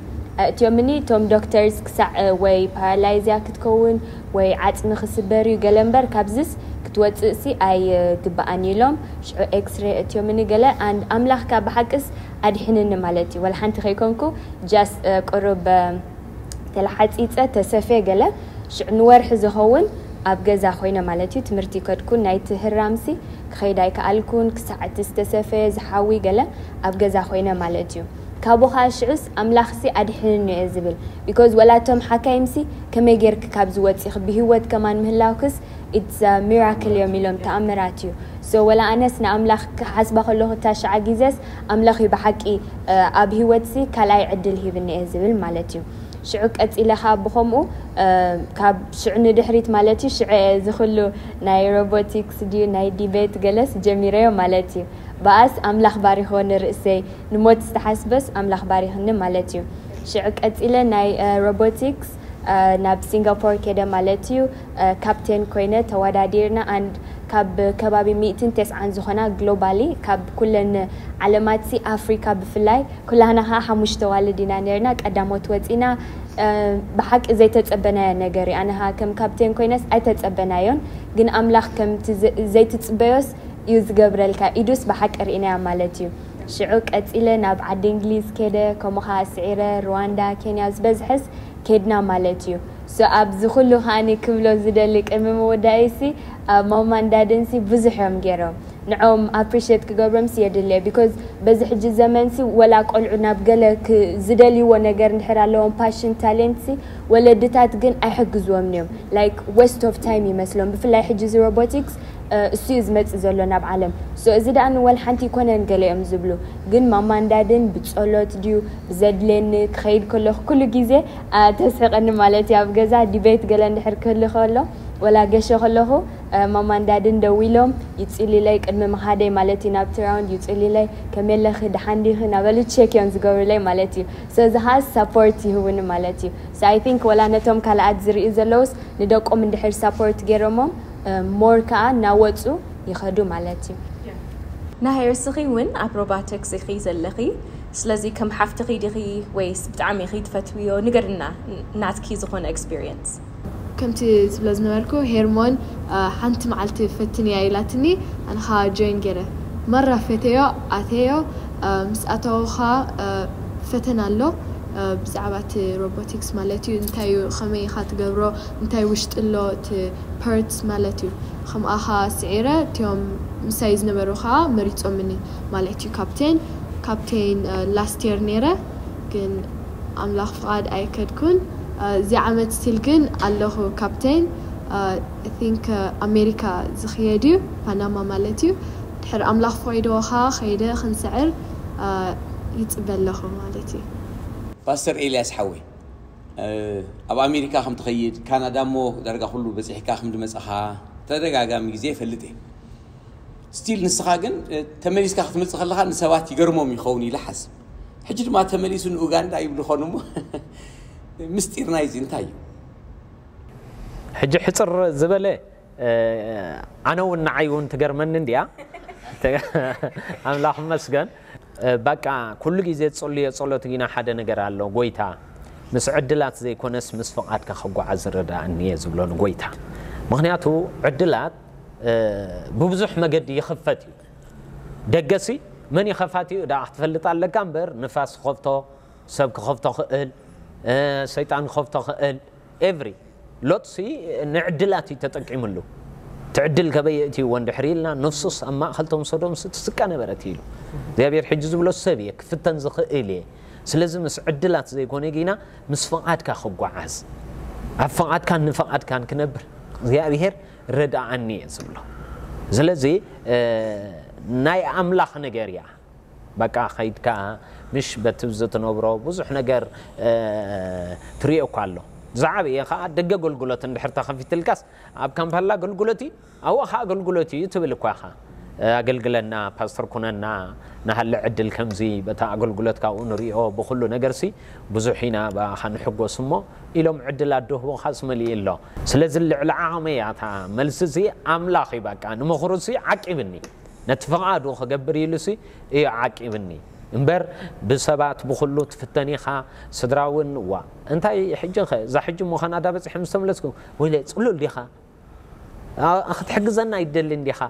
እቲኦምኒ እቶም ዶክተርስ ክሳዕ ወይ ፓራላይዝያ ክትከውን ወይ ዓፅሚ ክስበር እዩ ገለ እምበር ካብዝስ ክትወፅእሲ ኣይግብኣን ኢሎም። ሽዑ ኤክስሬ እቲኦምኒ ገለ ኣንድ ኣምላኽካ ብሓቅስ ኣድሕንኒ ማለት እዩ። ወላ ሓንቲ ከይኮንኩ ጃስ ቁሩብ ተለሓፂፀ ተሰፌ ገለ ሽዑ ንወርሒ ዝኸውን ኣብ ገዛ ኮይነ ማለት እዩ። ትምህርቲ ከድኩ ናይቲ ህራምሲ ክኸይድ ኣይከኣልኩን ክሳዕ እቲ ዝተሰፈየ ዝሓዊ ገለ ኣብ ገዛ ኮይነ ማለት እዩ። ካብኡ ከዓ ሽዑስ ኣምላኽሲ ኣድሕንኒ እየ ዝብል። ቢኮዝ ወላ እቶም ሓካይምሲ ከመይ ጌርክ ካብዚ ወፂኽ ብህይወት ከማን ምህላውክስ ኢትስ ሚራክል እዮም ኢሎም ተኣምራት እዩ። ሶ ወላ ኣነስ ንኣምላኽ ክሓስባ ከለኹ እታ ሽዓ ግዜስ ኣምላኽ እዩ ብሓቂ ኣብ ህይወትሲ ካልኣይ ዕድል ሂብኒ እየ ዝብል ማለት እዩ። ሽዑ ቀፂለ ከዓ ብኸምኡ ካብ ሽዑ ንድሕሪት ማለት እዩ ሽዑ እዚ ኩሉ ናይ ሮቦቲክስ ድዩ ናይ ዲቤት ገለስ ጀሚረዮ ማለት እዩ። ብኣስ ኣምላኽ ባሪኽዎ ንርእሰይ ንሞት ዝተሓስበስ ኣምላኽ ባሪኽኒ ማለት እዩ። ሽዑ ቀፂለ ናይ ሮቦቲክስ ናብ ሲንጋፖር ከደ ማለት እዩ። ካፕቴን ኮይነ ተወዳዲርና ኣንድ ካብ ከባቢ ሚእትን ተስዓን ዝኾና ግሎባሊ ካብ ኩለን ዓለማትሲ ኣፍሪካ ብፍላይ ኩላህና ከዓ ሓሙሽተ ዋልድ ኢና ነርና ቀዳሞት ወፂና። ብሓቂ ዘይተፀበናዮ ነገር እዩ። ኣነ ከዓ ከም ካፕቴን ኮይነስ ኣይተፀበናዮን፣ ግን ኣምላኽ ከምቲ ዘይትፅበዮስ እዩ ዝገብረልካ። ኢዱስ ብሓቂ ርኢናያ ማለት እዩ። ሽዑ ቀፂለ ናብ ዓዲ እንግሊዝ ከደ፣ ከምኡ ከዓ ስዒረ ሩዋንዳ፣ ኬንያ ዝበዝሐስ ከድና ማለት እዩ። ሶ ኣብዚ ኩሉ ከዓኒ ክብሎ ዝደሊ ቅድሚ ምውዳእሲ ማማን ዳድንሲ ብዙሕ እዮም ገይሮም። ንዖም ኣፕሪሽት ክገብሮምሲ የድልየ ቢኮዝ በዚ ሕጂ ዘመንሲ ወላ ቆልዑ ናብ ገለ ዝደልይዎ ነገር እንድሕር ኣለዎም ፓሽን ታሌንትሲ ወለድታት ግን ኣይሕግዝዎም እዮም። ላይክ ዌስት ኦፍ ታይም ይመስሎም። ብፍላይ ሕጂ እዚ ሮቦቲክስ እሱ እዩ ዝመፅእ ዘሎ ናብ ዓለም። ሶ እዚ ደኣ ንወል ሓንቲ ይኮነን ገለ እዮም ዝብሉ፣ ግን ማማንዳድን ብፀሎት ድዩ ብዘድልየኒ ክኸይድ ከለኹ ኩሉ ግዜ ተስሕቀኒ ማለት እዩ። ኣብ ገዛ ዲቤት ገለ እንድሕር ክህሉ ከሎ ወላ ገሸ ከለኹ ማማንዳድን ደዊሎም ይፅልለይ ቅድሚ ምኻደይ ማለት እዩ ናብቲ ራውንድ ይፅልለይ ከመለኺ ደሓን ዲኺ ናበሉ ቸክ እዮም ዝገብሩለይ ማለት እዩ። ሶ እዚ ከዓ ሳፖርት ይህቡኒ ማለት እዩ። ሶ ኣይ ቲንክ ወላ ነቶም ካልኣት ዝርእዩ ዘለውስ ንደቆም እንድሕር ሳፖርት ገይሮሞም ሞር ከዓ እናወፁ ይኸዱ ማለት እዩ። ናሃይ እስኺ እውን ኣብ ሮባቲክስ ኢኺ ዘለኺ፣ ስለዚ ከም ሓፍትኺ ዲኺ ወይስ ብጣዕሚ ኢኺ ትፈትውዮ? ንገርና ናትኪ ዝኾነ ኤክስፒሪየንስ። ከምቲ ዝብሎ ዝነበርኩ ሄርሞን ሓንቲ መዓልቲ ፈትንያ ኢላትኒ፣ ኣነ ኸዓ ጆይን ገይረ መራ ፈተዮ ኣተዮ። ምስ ኣተኹ ኸዓ ፈተና ኣሎ ብዛዕባ እቲ ሮቦቲክስ ማለት እዩ። እንታይ እዩ፣ ከመይ ኢኻ ትገብሮ፣ እንታይ ውሽጢ ኣሎ እቲ ፐርትስ ማለት እዩ። ከምኣ ኸዓ ስዒረ እቲኦም ምሳይ ዝነበሩ ኸዓ መሪፆምኒ ማለት እዩ። ካፕቴን ካፕቴን ላስት የር ነይረ፣ ግን ኣምላኽ ፍቓድ ኣይከድኩን። እዚ ዓመት ስቲል ግን ኣለኹ ካፕቴን። ቲንክ ኣሜሪካ ዝኽየድ እዩ፣ ፓናማ ማለት እዩ። ድሕር ኣምላኽ ፈቒድዎ ኸዓ ኸይደ ክንስዕር ይፅበ ኣለኹ ማለት እዩ። ፓስተር ኤልያስ ሓወይ፣ ኣብ ኣሜሪካ ከም ትኸይድ፣ ካናዳ እሞ ዳርጋ ኩሉ በፂሕካ ከም ድመፃኻ ተደጋጋሚ ግዜ ይፈልጥ እየ። ስቲል ንስኻ ግን ተመሊስካ ክትመፅእ ከለኻ ንሰባት ይገርሞም ይኸውን ኢለ ሓስብ። ሕጂ ድማ ተመሊሱ ንኡጋንዳ ይብሉ ኾኑ እሞ ምስጢር ናይዚ እንታይ እዩ? ሕጂ ሕፅር ዝበለ ኣነ እውን ንዓይ እውን ትገርመኒ እንድያ። ኣምላኽ መስገን። በቃ ኩሉ ግዜ ዝጸልዮ ጸሎት ግና ሓደ ነገር ኣሎ፣ ጎይታ ምስ ዕድላት ዘይኮነስ ምስ ፍቓድካ ክጓዓዝ ርድኣኒ እየ ዝብሎ ንጎይታ። ምኽንያቱ ዕድላት ብብዙሕ መገዲ ይኽፈት እዩ። ደገሲ መን ይኸፋት እዩ ደኣ ክትፈልጥ ኣለካ እምበር፣ ንፋስ ክኸፍቶ፣ ሰብ ክኸፍቶ ክእል፣ ሰይጣን ክኸፍቶ ክእል። ኤቭሪ ሎጥሲ ንዕድላት እዩ ተጠቂምሉ። ትዕድል ከበይ የእትይዎ እንድሕር ኢልና፣ ነፍሱስ ኣብ ማእኸል ቶም ሶዶምስ ትስቀ ነበረት ኢሉ እግዚኣብሔር። ሕጂ ዝብሎ ሰብ እየ ክፍተን ዝኽእል እየ። ስለዚ ምስ ዕድላት ዘይኮነ ጌና ምስ ፍቓድካ ክጓዓዝ፣ ኣብ ፍቓድካን ንፍቓድካን ክነብር እግዚኣብሔር ረድኣኒ እየ ዝብሎ። ስለዚ ናይ ኣምላኽ ነገር እያ። በቃ ኸይድካ ምሽ በቲ ዝትነብሮ ብዙሕ ነገር ትሪኦ እኳ ኣሎ። ዝዓበየ ከዓ ደገ ኣገልግሎት እንድሕር ተኸፊትልካስ ኣብ ካምፓላ ኣገልግሎት እዩ፣ ኣብኡ ከዓ ኣገልግሎት እዩ ትብል እኳ ኢኻ። ኣገልግለና፣ ፓስተር ኩነና፣ ናሃለ ዕድል ከምዚ በታ ኣገልግሎት ካብኡ ንሪኦ ብኩሉ ነገርሲ ብዙሕ ኢና ብኣኻ ንሕጎስ እሞ ኢሎም ዕድል ኣድህቦኻስ መሊኡ ኣሎ። ስለዚ ልዕሊ ዓቕመይ እያ እታ መልሲ እዚ። ኣምላኽ እዩ በቃ ንምኽሩሲ ዓቂብኒ፣ ነቲ ፍቓዱ ክገብር ኢሉሲ እዩ ዓቂብኒ እምበር ብሰባት ብኹሉ ትፍተን ኢኻ። ስድራ እውን ዋ እንታይ ሕጂ ኸ እዛ ሕጂ እሞ ካናዳ በፂሐ ምስ ተመለስኩ ወይለ ፅሉል ዲኻ? ኣ- ክትሕግዘና ይደሊ እንዲኻ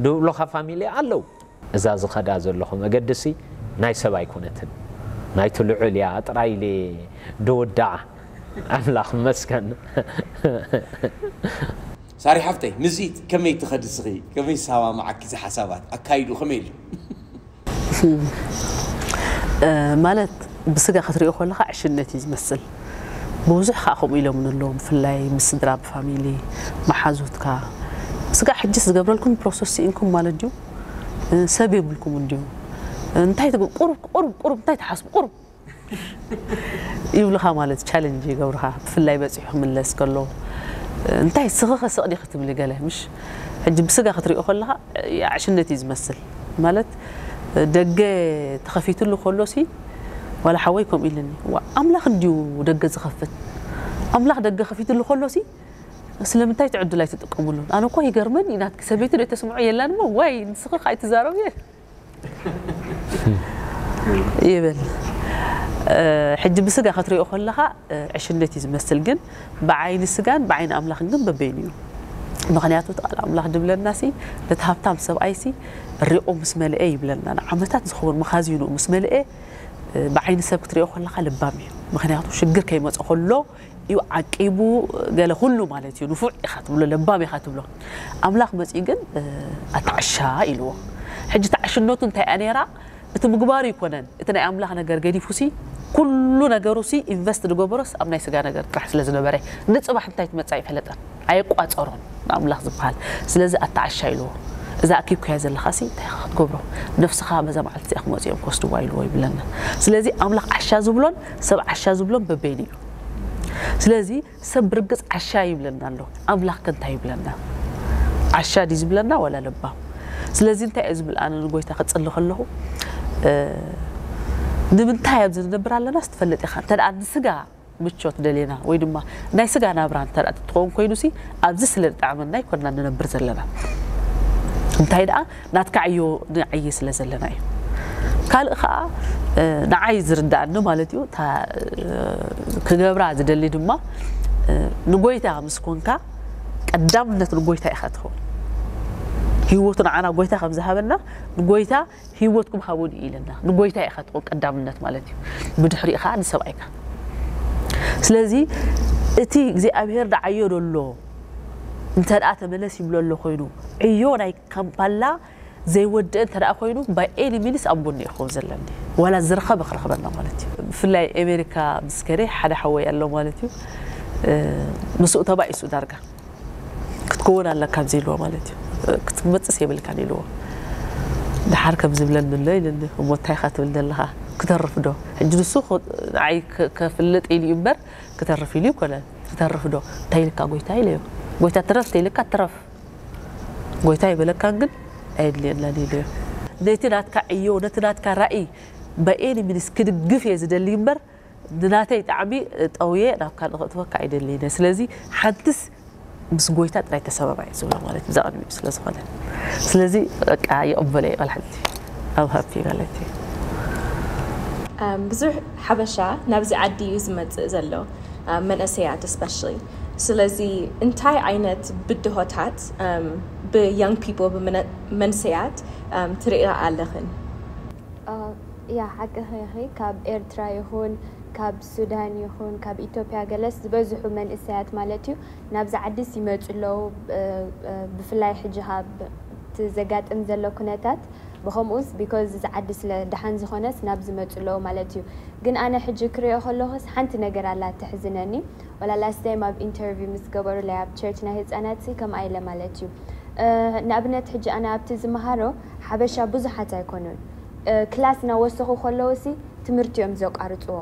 ድብሉኻ ፋሚሊ ኣለዉ። እዛ ዝኸዳ ዘለኹ መገድሲ ናይ ሰብ ኣይኮነትን፣ ናይቲ ልዑል እያ ጥራይ ኢለ ድውዳኣ። ኣምላኽ መስገን። ሳሪ ሓፍተይ፣ ምስዚ ከመይ ትኸዲ ስኺ? ከመይ ዝሰማምዓኪ እዚ ሓሳባት? ኣካይዱ ከመይ ኣሎ? ማለት ብስጋ ክትሪኦ ከለኻ ዕሽነት እዩ ዝመስል። ብብዙሕ ከዓ ከምኡ ኢሎም ኣለዉ፣ ብፍላይ ምስ ስድራ፣ ብፋሚሊ፣ መሓዙትካ። ስጋ ሕጅስ ዝገብረልኩም ፕሮሰስ ስኢንኩም ማለት ድዩ? ሰብ የብልኩም እንድዩ። እንታይ ትግ- ቁሩብ ቁሩብ ቁሩብ እንታይ ትሓስቡ ቁሩብ ይብሉኻ ማለት ቻለንጅ ይገብሩኻ። ብፍላይ በፂሑ ክምለስ ከሎ እንታይ ስኽኸ ስቕ ዲኺ ትብሊ ገለ ምሽ? ሕጂ ብስጋ ክትሪኦ ከለኻ ያዕሽነት እዩ ዝመስል። ማለት ደገ ተኸፊትሉ ከሎ ሲ ዋላ ሓወይ ከምኡ ኢልኒ፣ "ዋ፣ ኣምላኽ እንድዩ ደገ ዝኸፍት። ኣምላኽ ደገ ከፊትሉ ከሎ ሲ ስለምንታይ እቲ ዕድል ኣይትጥቀምሉን? ኣነ እኮ ይገርመኒ፣ ናትኪ ሰበይቲ ዶ ተስምዖ የላን እሞ ዋይ ንስኺ ከ ኣይትዛረቢ?" ይብል። ሕጂ ብስጋ ክትሪኦ ከለኻ ዕሽነት እዩ ዝመስል፣ ግን ብዓይኒ ስጋን ብዓይኒ ኣምላኽን ግን በበይኑ እዩ። ምኽንያቱ እቲ ቃል ኣምላኽ ድብለና ሲ ነቲ ሃብታም ሰብኣይ ሲ ሪቑ ምስ መልአ ይብለና፣ ንዓመታት ዝኸውን መኻዚኑ ምስ መልአ ብዓይኒ ሰብ ክትሪኦ ከለኻ ልባም እዩ። ምኽንያቱ ሽግር ከይመጾ ከሎ እዩ ዓቂቡ፣ ገለ ኩሉ ማለት እዩ። ንፉዕ ኢኻ ትብሎ፣ ለባም ኢኻ ትብሎ። ኣምላኽ መጺኡ ግን ኣታ ዕሻ ኢልዎ። ሕጂ እታ ዕሽነቱ እንታይ እያ ነይራ? እቲ ምግባሩ ኣይኮነን፣ እቲ ናይ ኣምላኽ ነገር ገዲፉሲ ኩሉ ነገሩሲ ኢንቨስት ዝገበሮስ ኣብ ናይ ስጋ ነገር ጥራሕ ስለ ዝነበረ ንጽባሕ እንታይ ትመጽእ ኣይፈለጠን፣ ኣየቋጸሮን ንኣምላኽ ዝበሃል። ስለዚ ኣታ ዓሻ ኢልዎ፣ እዛ ኣኪብካያ ዘለኻሲ እንታይ ኢኻ ክትገብሮ? ነፍስኻ በዛ መዓልቲ እዚኣ ክመጹ እዮም ክወስድዋ ኢልዎ ይብለና። ስለዚ ኣምላኽ ዓሻ ዝብሎን ሰብ ዓሻ ዝብሎን በበይኑ እዩ። ስለዚ ሰብ ብርግጽ ዓሻ ይብለና ኣሎ፣ ኣምላኽ ከ እንታይ ይብለና? ዓሻ ድዩ ዝብለና ዋላ ለባም? ስለዚ እንታይ እየ ዝብል ኣነ ንጎይታ ክጽሊ ከለኹ ንምንታይ ኣብዚ ንነብር ኣለናስ ትፈልጥ ኢኻ። እንተ ደኣ ንስጋ ምቾት ደሌና ወይ ድማ ናይ ስጋ ናብራ እንተ ደኣ ትኸውን ኮይኑሲ ኣብዚ ስለ ዝጠዓመና ኣይኮንና ንነብር ዘለና። እንታይ ደኣ ናትካ ዕዮ ንዓዪ ስለ ዘለና እዩ። ካልእ ከዓ ንዓይ ዝርድኣኒ ማለት እዩ እታ ክገብራ ዝደሊ ድማ ንጎይታ ምስ ኮንካ ቀዳምነት ንጎይታ ኢኻ ትኸውን። ህይወቱ ንዓና ጎይታ ከም ዝሃበና ንጎይታ ህይወትኩም ሃቡኒ ኢለና ንጎይታ ኢኻ ትኾን ቀዳምነት ማለት እዩ። ብድሕሪኡ ከዓ ንሰብኣይካ። ስለዚ እቲ እግዚኣብሔር ደዓዮ ደሎ እንተ ደኣ ተመለስ ይብሎ ኣሎ ኮይኑ ዕዮ ናይ ካምፓላ ዘይወድአ እንተ ደኣ ኮይኑ ባይ ኤኒ ሚንስ ኣብ ጎኒ ይኸውን ዘለኒ ዋላ ዝረኸበ ክረኽበና ማለት እዩ። ብፍላይ ኣሜሪካ ምስ ከደ ሓደ ሓወይ ኣሎ ማለት እዩ። ምስኡ ተባኢሱ ዳርጋ ክትከውን ኣለካ ኣብዚ ኢልዎ ማለት እዩ። ክትመፅስ የብልካን ኢልዎ። ድሓር ከም ዝብለኒ ኣሎ ኢልኒ እሞ እንታይ ኢኻ ትብል ዘለኻ? ክተርፍ ዶ? ሕጂ ንሱ ንዓይ ከፍልጥ ኢሉ እዩ እምበር ክተርፍ ኢሉ ይኮነን። ክተርፍ ዶ? እንታይ ኢልካ ጎይታ ኢለዮ። ጎይታ ትረፍ ተይልካ ትረፍ። ጎይታ ይበለካን ግን ኣየድልየናን ኢለዮ። ነቲ ናትካ ዕዮ ነቲ ናትካ ራእይ በኤኒ ሚንስ ክድግፍ እየ ዝደሊ እምበር ንናተይ ጣዕሚ ጠውየ ናብ ካልእ ክእትወካ ኣይደልይነ። ስለዚ ሓንትስ ምስ ጎይታ ጥራይ ተሰማማዕ ዝብሎ ማለት ብዛ ቅድሚኡ ስለ ዝኾነ ስለዚ በቃ ይቕበሎ ይቐል ሓንቲ ኣብ ሃብቲ ማለት እዩ። ብዙሕ ሓበሻ ናብዚ ዓዲ እዩ ዝመፅእ ዘሎ፣ መንእሰያት ስፐሻሊ። ስለዚ እንታይ ዓይነት ብድሆታት ብ young people ብመንሰያት ትርእያ ኣለኽን? ያ ሓቂ ኸይኺ ካብ ኤርትራ ይኹን ካብ ሱዳን ይኹን ካብ ኢትዮጵያ ገለስ ዝበዝሑ መንእሰያት ማለት እዩ ናብዚ ዓዲስ ይመፁ ኣለዉ። ብፍላይ ሕጂ ካብ እቲ ዘጋጥም ዘሎ ኩነታት ብኸምኡስ because እዚ ዓዲ ስለ ደሓን ዝኾነስ ናብ ዝመፁ ኣለዉ ማለት እዩ። ግን ኣነ ሕጂ ክሪኦ ከለኹስ ሓንቲ ነገር ኣላ ተሕዝነኒ። ወላ last time ኣብ interview ምስ ገበሩለይ ኣብ church ናይ ህፃናት ሲ ከምኣ ኢለ ማለት እዩ። ንኣብነት ሕጂ ኣነ ኣብቲ ዝመሃሮ ሓበሻ ብዙሓት ኣይኮኑን። ክላስ እናወሰኹ ከለዉ ሲ ትምህርቲ እዮም ዘቋርፅዎ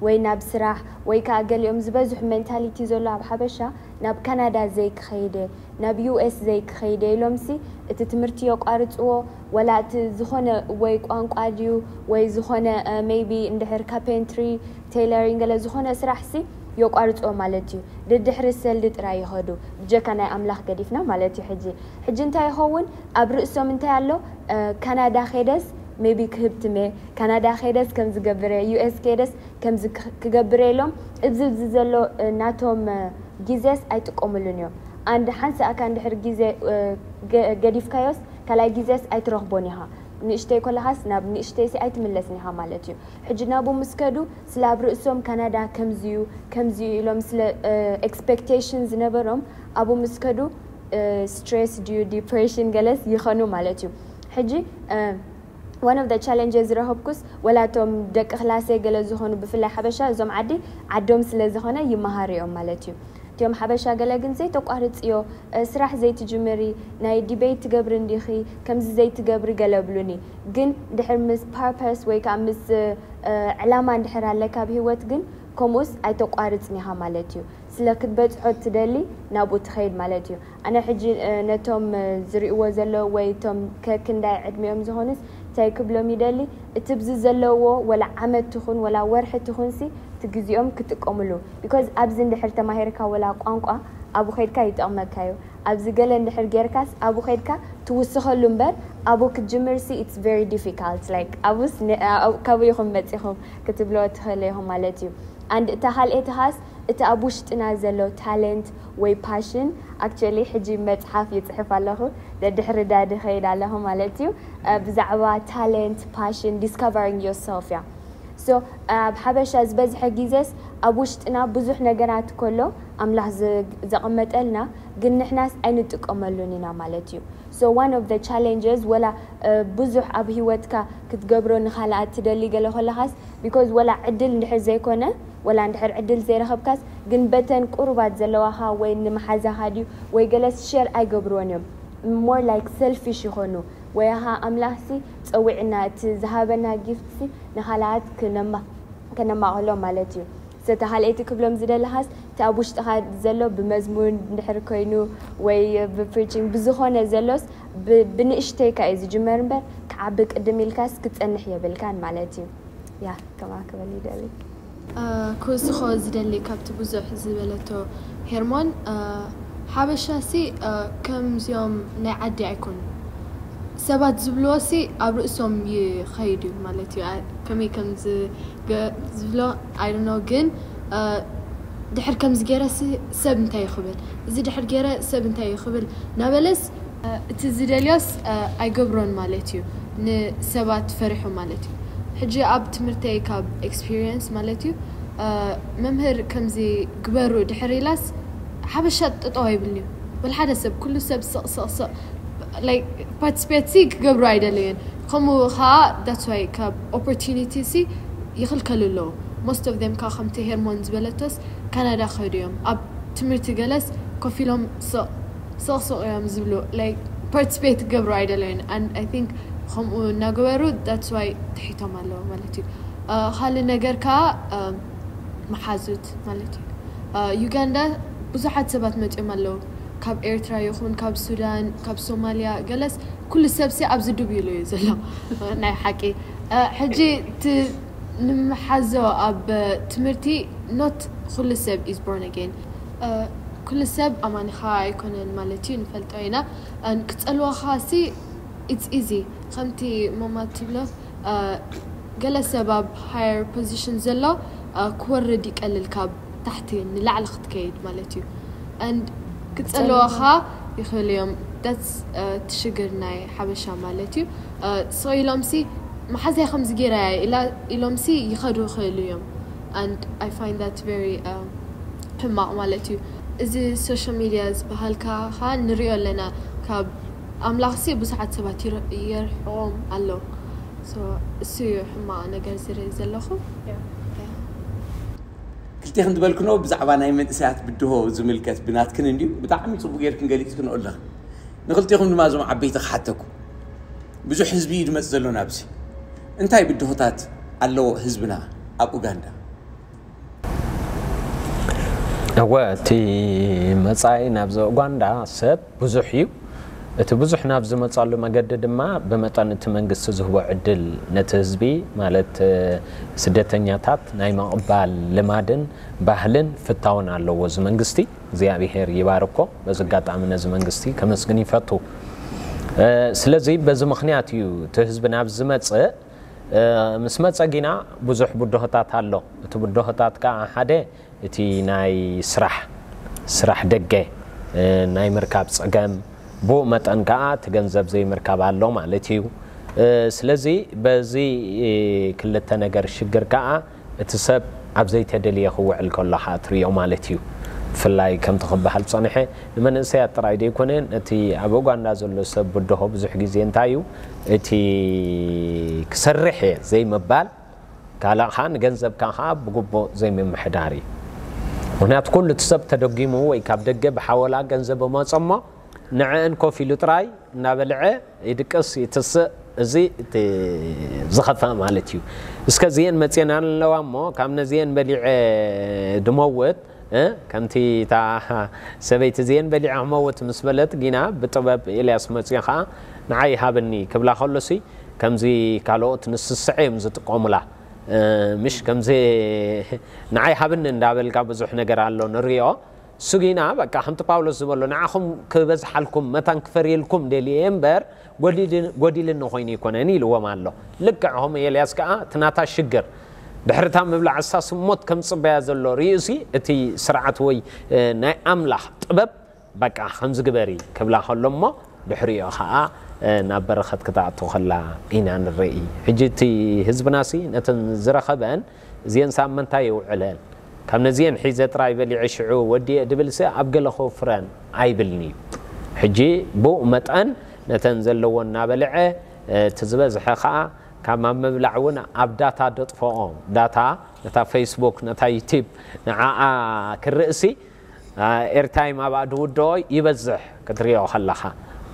ወይ ናብ ስራሕ ወይ ከዓ ገሊኦም ዝበዝሑ mentality ዘሎ ኣብ ሓበሻ ናብ ካናዳ ዘይክኸይደ ናብ US ዘይክኸይደ ኢሎም ሲ እቲ ትምህርቲ የቋርፅዎ። ወላ እቲ ዝኾነ ወይ ቋንቋ ድዩ ወይ ዝኾነ maybe እንድሕር carpentry tailoring ገለ ዝኾነ ስራሕ ሲ የቋርፅዎ ማለት እዩ። ድድሕሪ ሰልዲ ጥራይ ይኸዱ ብጀካ ናይ ኣምላኽ ገዲፍና ማለት እዩ። ሕጂ ሕጂ እንታይ ይኸውን ኣብ ርእሶም እንታይ ኣሎ? ካናዳ ኸይደስ maybe ክህብትም እየ፣ ካናዳ ኸይደስ ከም ዝገብር እየ፣ US ከይደስ ከምዚ ክገብር እየ ኢሎም እብዚ እብዚ ዘሎ ናቶም ግዜስ ኣይጥቀምሉን እዮም። ኣንድ ሓንሳእ ኣካ እንድሕር ግዜ ገዲፍካዮስ ካልኣይ ግዜስ ኣይትረኽቦን ኢኻ። ንእሽተይ ኮለኻስ ናብ ንእሽተይሲ ኣይትምለስን ኢኻ ማለት እዩ። ሕጂ ናብኡ ምስ ከዱ ስለ ኣብ ርእሶም ካናዳ ከምዚ እዩ ከምዚ እዩ ኢሎም ስለ expectation ዝነበሮም ኣብኡ ምስ ከዱ stress ድዩ depression ገለስ ይኸኑ ማለት እዩ። ሕጂ one of the challenges ዝረኸብኩስ ወላ እቶም ደቂ ክላሰይ ገለ ዝኾኑ ብፍላይ ሓበሻ እዞም ዓዲ ዓዶም ስለ ዝኾነ ይመሃሩ እዮም ማለት እዩ። እቲኦም ሓበሻ ገለ ግን ዘይተቋርፅዮ ስራሕ ዘይትጅምሪ ናይ debate ትገብሪ እንዲኺ ከምዚ ዘይትገብሪ ገለ ብሉኒ። ግን ድሕር ምስ purpose ወይ ከዓ ምስ ዕላማ እንድሕር ኣለካ ኣብ ህይወት ግን ከምኡስ ኣይተቋርፅን ኢኻ ማለት እዩ። ስለ ክትበፅሖ ትደሊ ናብኡ ትኸይድ ማለት እዩ። ኣነ ሕጂ ነቶም ዝርእዎ ዘለዉ ወይ እቶም ከክንዳይ ዕድሚኦም ዝኾኑስ እንታይ ክብሎም ይደሊ? እቲ ብዚ ዘለዎ ወላ ዓመት ትኹን ወላ ወርሒ ትኹንሲ እቲ ግዜኦም ክጥቀምሉ because ኣብዚ እንድሕር ተማሂርካ ወላ ቋንቋ ኣብኡ ኸይድካ ይጠቕመካ እዩ። ኣብዚ ገለ እንድሕር ጌርካስ ኣብኡ ኸይድካ ትውስኸሉ እምበር ኣብኡ ክትጅምርሲ it's very difficult like ኣብኡስ ካብኡ ኢኹም መፂኹም ክትብሎ ትኽእሉ ኢኹም ማለት እዩ። And እታ ካልኤቲ ኻስ እቲ ኣብ ውሽጥና ዘሎ talent ወይ passion actually ሕጂ መፅሓፍ ይፅሕፍ ኣለኹ ደድሕሪ ዳዲ ኸይድ ኣለኹ ማለት እዩ። ብዛዕባ talent passion discovering yourself እያ። So ኣብ ሓበሻ ዝበዝሐ ግዜስ ኣብ ውሽጥና ብዙሕ ነገራት ከሎ ኣምላኽ ዘቐመጠልና ግን ንሕናስ ኣይንጥቀመሉን ኢና ማለት እዩ። So one of the challenges ወላ ብዙሕ ኣብ ህይወትካ ክትገብሮ ንኻልኣት ትደሊ ገለ ከለኻስ because ወላ ዕድል እንድሕር ዘይኮነ ወላ እንድሕር ዕድል ዘይረኸብካስ ግን በተን ቁሩባት ዘለዋኻ ወይ ንመሓዛኻ ድዩ ወይ ገለስ share ኣይገብርዎን እዮም። More like selfish ይኾኑ። ወይ ኣኻ ኣምላኽሲ ፀዊዕና እቲ ዝሃበና gift ሲ ንኻልኣት ከነማቕሎ ማለት እዩ። ዝተሃለይቲ ክብሎም ዝደለኻስ እቲ ኣብ ውሽጥኻ ዘሎ ብመዝሙር እንድሕር ኮይኑ ወይ ብፕሪቺንግ ብዝኾነ ዘሎስ ብንእሽተይካ እዩ ዝጅመር እምበር ክዓቢ ቅድም ኢልካስ ክፀንሕ የብልካን ማለት እዩ። ያ ከምኣ ክበል ይደሊ። ክውስኾ ዝደሊ ካብቲ ብዙሕ ዝበለቶ ሄርሞን ሓበሻ ሲ ከምዚኦም ናይ ዓዲ ኣይኮኑ ሰባት ዝብልዎ ሲ ኣብ ርእሶም ይኸይድ እዩ ማለት እዩ። ከመይ ከም ዝብሎ ኣይድኖ ግን ድሕር ከምዚ ገይረ ሰብ እንታይ ይኽብል እዚ ድሕር ገይረ ሰብ እንታይ ይኽብል ናበለስ እቲ ዝደልዮስ ኣይገብሮን ማለት እዩ። ንሰባት ፈሪሑ ማለት እዩ። ሕጂ ኣብ ትምህርተይ ካብ experience ማለት እዩ መምህር ከምዚ ግበሩ ድሕር ኢላስ ሓበሻ ጠጠው ኣይብልን እዩ። ወላ ሓደ ሰብ ኩሉ ሰብ ስቕ ስቕ ስቕ like participate ሲ ክገብሩ ኣይደለየን። ከምኡ ከዓ that's why ካብ opportunity ሲ ይኽልከሉ ኣለዉ። Most of them ከዓ ከምቲ ሄርሞን ዝበለቶስ ካናዳ ከይዱ እዮም ኣብ ትምህርቲ ገለስ ኮፍ ኢሎም ስቕ ስቕ ስቕ እዮም ዝብሉ like participate ክገብሩ ኣይደለዩን and I think ከምኡ እናገበሩ that's why ትሒቶም ኣለዉ ማለት እዩ። ካልእ ነገር ከዓ መሓዙት ማለት እዩ። ዩጋንዳ ብዙሓት ሰባት መፂኦም ኣለዉ ካብ ኤርትራ ይኹን ካብ ሱዳን ካብ ሶማልያ ገለስ ኩሉ ሰብሲ ኣብዚ ዱብ ኢሉ እዩ ዘሎ። ናይ ሓቂ ሕጂ ንምሓዞ ኣብ ትምህርቲ not ኩሉ ሰብ is born again። ኩሉ ሰብ ኣማኒኻ ኣይኮነን ማለት እዩ ንፈልጦ ኢና። ክፀልዋኻ ሲ it's easy ከምቲ ማማ ትብሎ ገለ ሰብ ኣብ higher position ዘሎ ክወርድ ይቀልል ካብ ታሕቲ ንላዕሊ ክትከይድ ማለት እዩ። And ክጸልዋኻ ይኽእሉ እዮም። That's እቲ ሽግር ናይ ሓበሻ ማለት እዩ። ስቕ ኢሎምሲ መሓዝያ ከምዚ ገይራ እያ ኢላ ኢሎምሲ ይኸዱ ይኽእሉ እዮም። And I find that very ሕማቕ ማለት እዩ። እዚ social media ዝበሃልካ ኸዓ ንሪኦ ኣለና። ካብ ኣምላኽሲ ብዙሓት ሰባት ይር- የርሕቖም ኣሎ። So እሱ እዩ ሕማቕ ነገር ዝርኢ ዘለኹ። ክልቴኽን ዝበልክንኦ ብዛዕባ ናይ መንእሰያት ብድሆ ዝምልከት ብናትክን እንድዩ ብጣዕሚ ፅቡቅ ጌርክን ገሊፅክንኦ ኣለኽን። ንክልቴኹም ድማ እዞም ዓበይቲ ክሓተኩም። ብዙሕ ህዝቢ እዩ ድመፅ ዘሎ ናብዚ። እንታይ ብድሆታት ኣለዎ ህዝብና ኣብ ኡጋንዳ? እወ እቲ መፃኢ ናብዚ ኡጋንዳ ሰብ ብዙሕ እዩ። እቲ ብዙሕ ናብ ዝመፀሉ መገዲ ድማ ብመጠን እቲ መንግስቲ ዝህቦ ዕድል ነቲ ህዝቢ ማለት ስደተኛታት ናይ ምቕባል ልማድን ባህልን ፍታውን ኣለዎ እዚ መንግስቲ። እግዚኣብሄር ይባርኮ። በዚ ኣጋጣሚ ነዚ መንግስቲ ከመስግን ይፈቱ። ስለዚ በዚ ምኽንያት እዩ እቲ ህዝቢ ናብ ዝመፅእ። ምስ መፀ ጊና ብዙሕ ብድሆታት ኣሎ። እቲ ብድሆታት ከዓ ሓደ እቲ ናይ ስራሕ ስራሕ ደገ ናይ ምርካብ ፀገም፣ ብኡ መጠን ከዓ እቲ ገንዘብ ዘይምርካብ ኣሎ ማለት እዩ። ስለዚ በዚ ክልተ ነገር ሽግር ከዓ እቲ ሰብ ኣብ ዘይተደልየ ክውዕል ከሎ ከዓ ትሪኦ ማለት እዩ። ብፍላይ ከምቲ ክበሃል ፀንሐ ንመንእሰያት ጥራይ ዘይኮነ ነቲ ኣብ ኡጋንዳ ዘሎ ሰብ ብድሆ ብዙሕ ግዜ እንታይ እዩ እቲ ክሰርሕ እየ ዘይምባል ካልእ ከዓ ንገንዘብካ ከዓ ብግቡእ ዘይምምሕዳር እዩ። ምክንያቱ ኩሉ እቲ ሰብ ተደጊሙ ወይ ካብ ደገ ብሓወላ ገንዘብ መፀ እሞ ንዕአን ኮፍ ኢሉ ጥራይ እናበልዐ ይድቅስ ይትስእ። እዚ እቲ ዝኸፍአ ማለት እዩ። እስከ እዚአን መፅየን ኣለዋ እሞ ካብ ነዚአን በሊዐ ድመውት እ፣ ከምቲ እታ ሰበይቲ እዚአን በሊዐ ክመውት ምስ በለት ጊና ብጥበብ ኤልያስ መፅዮ ከዓ ንዓይ ሃብኒ ክብላ ከሎሲ ከምዚ ካልኦት ንስስዐ እዮም ዝጥቀሙላ። ምሽ ከምዚ ንዓይ ሃብኒ እንዳበልካ ብዙሕ ነገር ኣሎ ንሪኦ። እሱ ጊና በቃ ከምቲ ጳውሎስ ዝበሎ ንዓኹም ክበዝሓልኩም መታን ክፈርየልኩም ደልየ እምበር ጎዲልኒ ኮይኑ ኣይኮነን ኢልዎም ኣሎ። ልክዕ ከምኡ ኤልያስ ከዓ እቲ ናታ ሽግር ድሕሪ እታ ምብላዕ እሳስ ሞት ከም ዝፅበያ ዘሎ ርእዩሲ እቲ ስርዓት ወይ ናይ ኣምላኽ ጥበብ በቃ ከምዚ ግበሪ ክብላ ከሎ እሞ ድሕሪኡ ከዓ ናብ በረኸት ክትኣቱ ከላ ኢና ንርኢ። ሕጂ እቲ ህዝብናሲ ነተን ዝረኸበን እዚአን ሳብ ምንታይ የውዕለን ካብ ነዚአን ሒዘ ጥራይ በሊዐ ሽዑ ወዲኤ ድብልሲ ኣብ ገለ ከውፍረን ኣይብልን እዩ። ሕጂ ብኡ መጠን ነተን ዘለዎ እናበልዐ እቲ ዝበዝሐ ከዓ ካብ ኣብ ምብላዕ እውን ኣብ ዳታ ደጥፈኦ ዳታ ነታ ፌስቡክ ነታ ዩቲብ ንዓኣ ክርእሲ ኤርታይም ኣብኣ ድውድኦ ይበዝሕ ክትሪኦ ከለኻ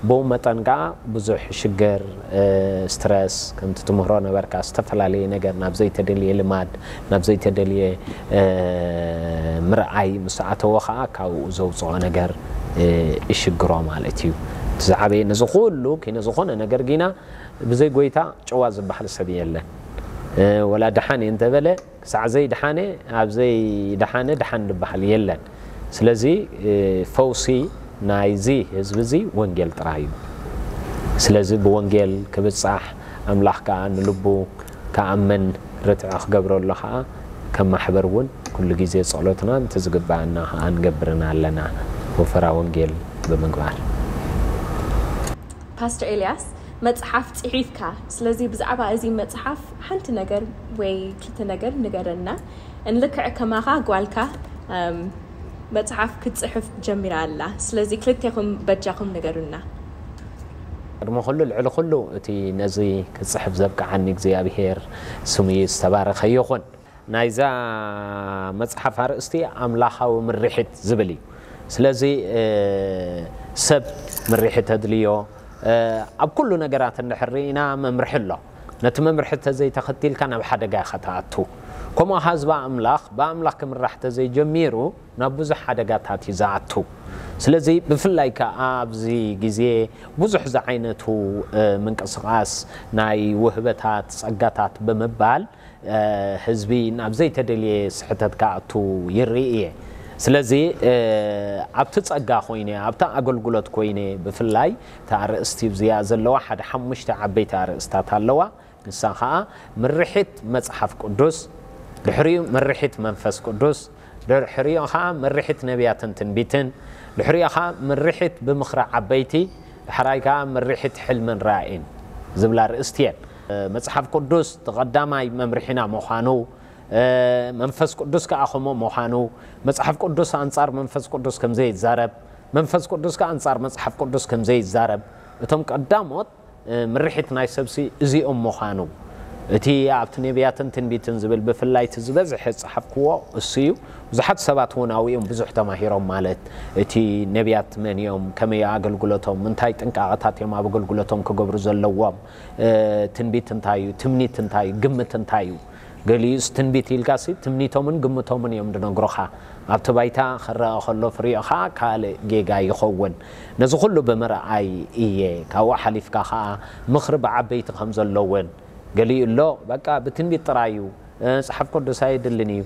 ብኡ መጠን ከዓ ብዙሕ ሽግር ስትረስ ከምቲ ትምህሮ ነበርካ ዝተፈላለየ ነገር ናብ ዘይተደልየ ልማድ ናብ ዘይተደልየ ምርኣይ ምስ ኣተዎ ከዓ ካብኡ ዘውፅኦ ነገር ይሽግሮ ማለት እዩ። እቲ ዝዓበየ ነዚ ኩሉ ኪነ ዝኾነ ነገር ጊና ብዘይ ጎይታ ጨዋ ዝበሃል ሰብ የለን። ወላ ደሓን እየ እንተበለ ክሳዕ ዘይደሓነ ኣብ ዘይደሓነ ደሓን ዝበሃል የለን። ስለዚ ፈውሲ ናይዚ ህዝቢ እዚ ወንጌል ጥራይ እዩ። ስለዚ ብወንጌል ክብፃሕ ኣምላኽ ከዓ ንልቡ ክኣምን ርትዒ ክገብረሉ ከዓ ከም ማሕበር እውን ኩሉ ግዜ ፀሎትና ነቲ ዝግበኣና ከዓ ንገብርን ኣለና ወፈራ ወንጌል ብምግባር። ፓስተር ኤልያስ መፅሓፍ ፅሒፍካ፣ ስለዚ ብዛዕባ እዚ መፅሓፍ ሓንቲ ነገር ወይ ክልተ ነገር ንገረና። እንልክዕ ከማኻ ጓልካ መፅሓፍ ክትፅሕፍ ጀሚራ ኣላ። ስለዚ ክልቴኹም በጃኹም ንገሩና። ቅድሚ ኩሉ ልዕሊ ኩሉ እቲ ነዚ ክፅሕፍ ዘብቅዓኒ እግዚኣብሄር ስሙ ዝተባረኸ ይኹን። ናይዛ መፅሓፍ ኣርእስቲ ኣምላኻዊ ምርሒት ዝብል እዩ። ስለዚ ሰብ ምርሒት ተድልዮ ኣብ ኩሉ ነገራት እንድሕር ርኢና መምርሒ ኣሎ። ነቲ መምርሒ ተዘይተኸቲልካ ናብ ሓደጋ ኢኻ ትኣቱ። ከምኡ ህዝቢ ኣምላኽ ብኣምላኽ ክምራሕ ተዘይጀሚሩ ናብ ብዙሕ ሓደጋታት እዩ ዝኣቱ። ስለዚ ብፍላይ ከዓ ኣብዚ ግዜ ብዙሕ ዝዓይነቱ ምንቅስቃስ ናይ ውህበታት ፀጋታት ብምባል ህዝቢ ናብ ዘይተደልየ ስሕተት ክኣቱ ይርኢ እየ። ስለዚ ኣብቲ ፀጋ ኮይነ ኣብቲ ኣገልግሎት ኮይነ ብፍላይ እታ ኣርእስቲ ብዚኣ ዘለዋ ሓደ ሓሙሽተ ዓበይቲ ኣርእስታት ኣለዋ። ንሳ ከዓ ምርሒት መፅሓፍ ቅዱስ፣ ድሕሪኡ ምርሒት መንፈስ ቅዱስ፣ ድሕሪኡ ከዓ ምርሒት ነቢያትን ትንቢትን፣ ድሕሪኡ ኸዓ ምርሒት ብምኽሪ ዓበይቲ፣ ዳሕራይ ከኣ ምርሒት ሕልምን ራእይን ዝብላ ኣርእስቲ እየን። መጽሓፍ ቅዱስ እቲ ቀዳማይ መምርሒና ምዃኑ፣ መንፈስ ቅዱስ ከኣ ከምኡ ምዃኑ፣ መጽሓፍ ቅዱስ ኣንጻር መንፈስ ቅዱስ ከም ዘይዛረብ፣ መንፈስ ቅዱስ ከኣ ኣንጻር መጽሓፍ ቅዱስ ከም ዘይዛረብ፣ እቶም ቀዳሞት ምርሒት ናይ ሰብሲ እዚኦም ምዃኑ፣ እቲ ኣብቲ ነቢያትን ትንቢትን ዝብል ብፍላይ እቲ ዝበዝሐ ዝጸሓፍክዎ እሱ እዩ። ብዙሓት ሰባት እውን ኣብኡ እዮም ብዙሕ ተማሂሮም፣ ማለት እቲ ነቢያት መን እዮም፣ ከመይ ኣገልግሎቶም፣ እንታይ ጥንቃቐታት እዮም ኣብ ኣገልግሎቶም ክገብሩ ዘለዎም፣ ትንቢት እንታይ እዩ፣ ትምኒት እንታይ እዩ፣ ግምት እንታይ እዩ። ገሊኡስ ትንቢት ኢልካሲ ትምኒቶምን ግምቶምን እዮም ዝነግሩኻ። ኣብቲ ባይታ ክረአ ከሎ ፍሪኡ ኸዓ ካልእ ጌጋ ይኸውን። ነዚ ኩሉ ብምርኣይ እየ ካብኡ ሓሊፍካ ኸዓ ምኽሪ ብዓበይቲ ከም ዘለውን። ገሊኡ ኣሎ በቃ ብትንቢት ጥራይ እዩ፣ መጽሓፍ ቅዱስ ኣየድልን እዩ፣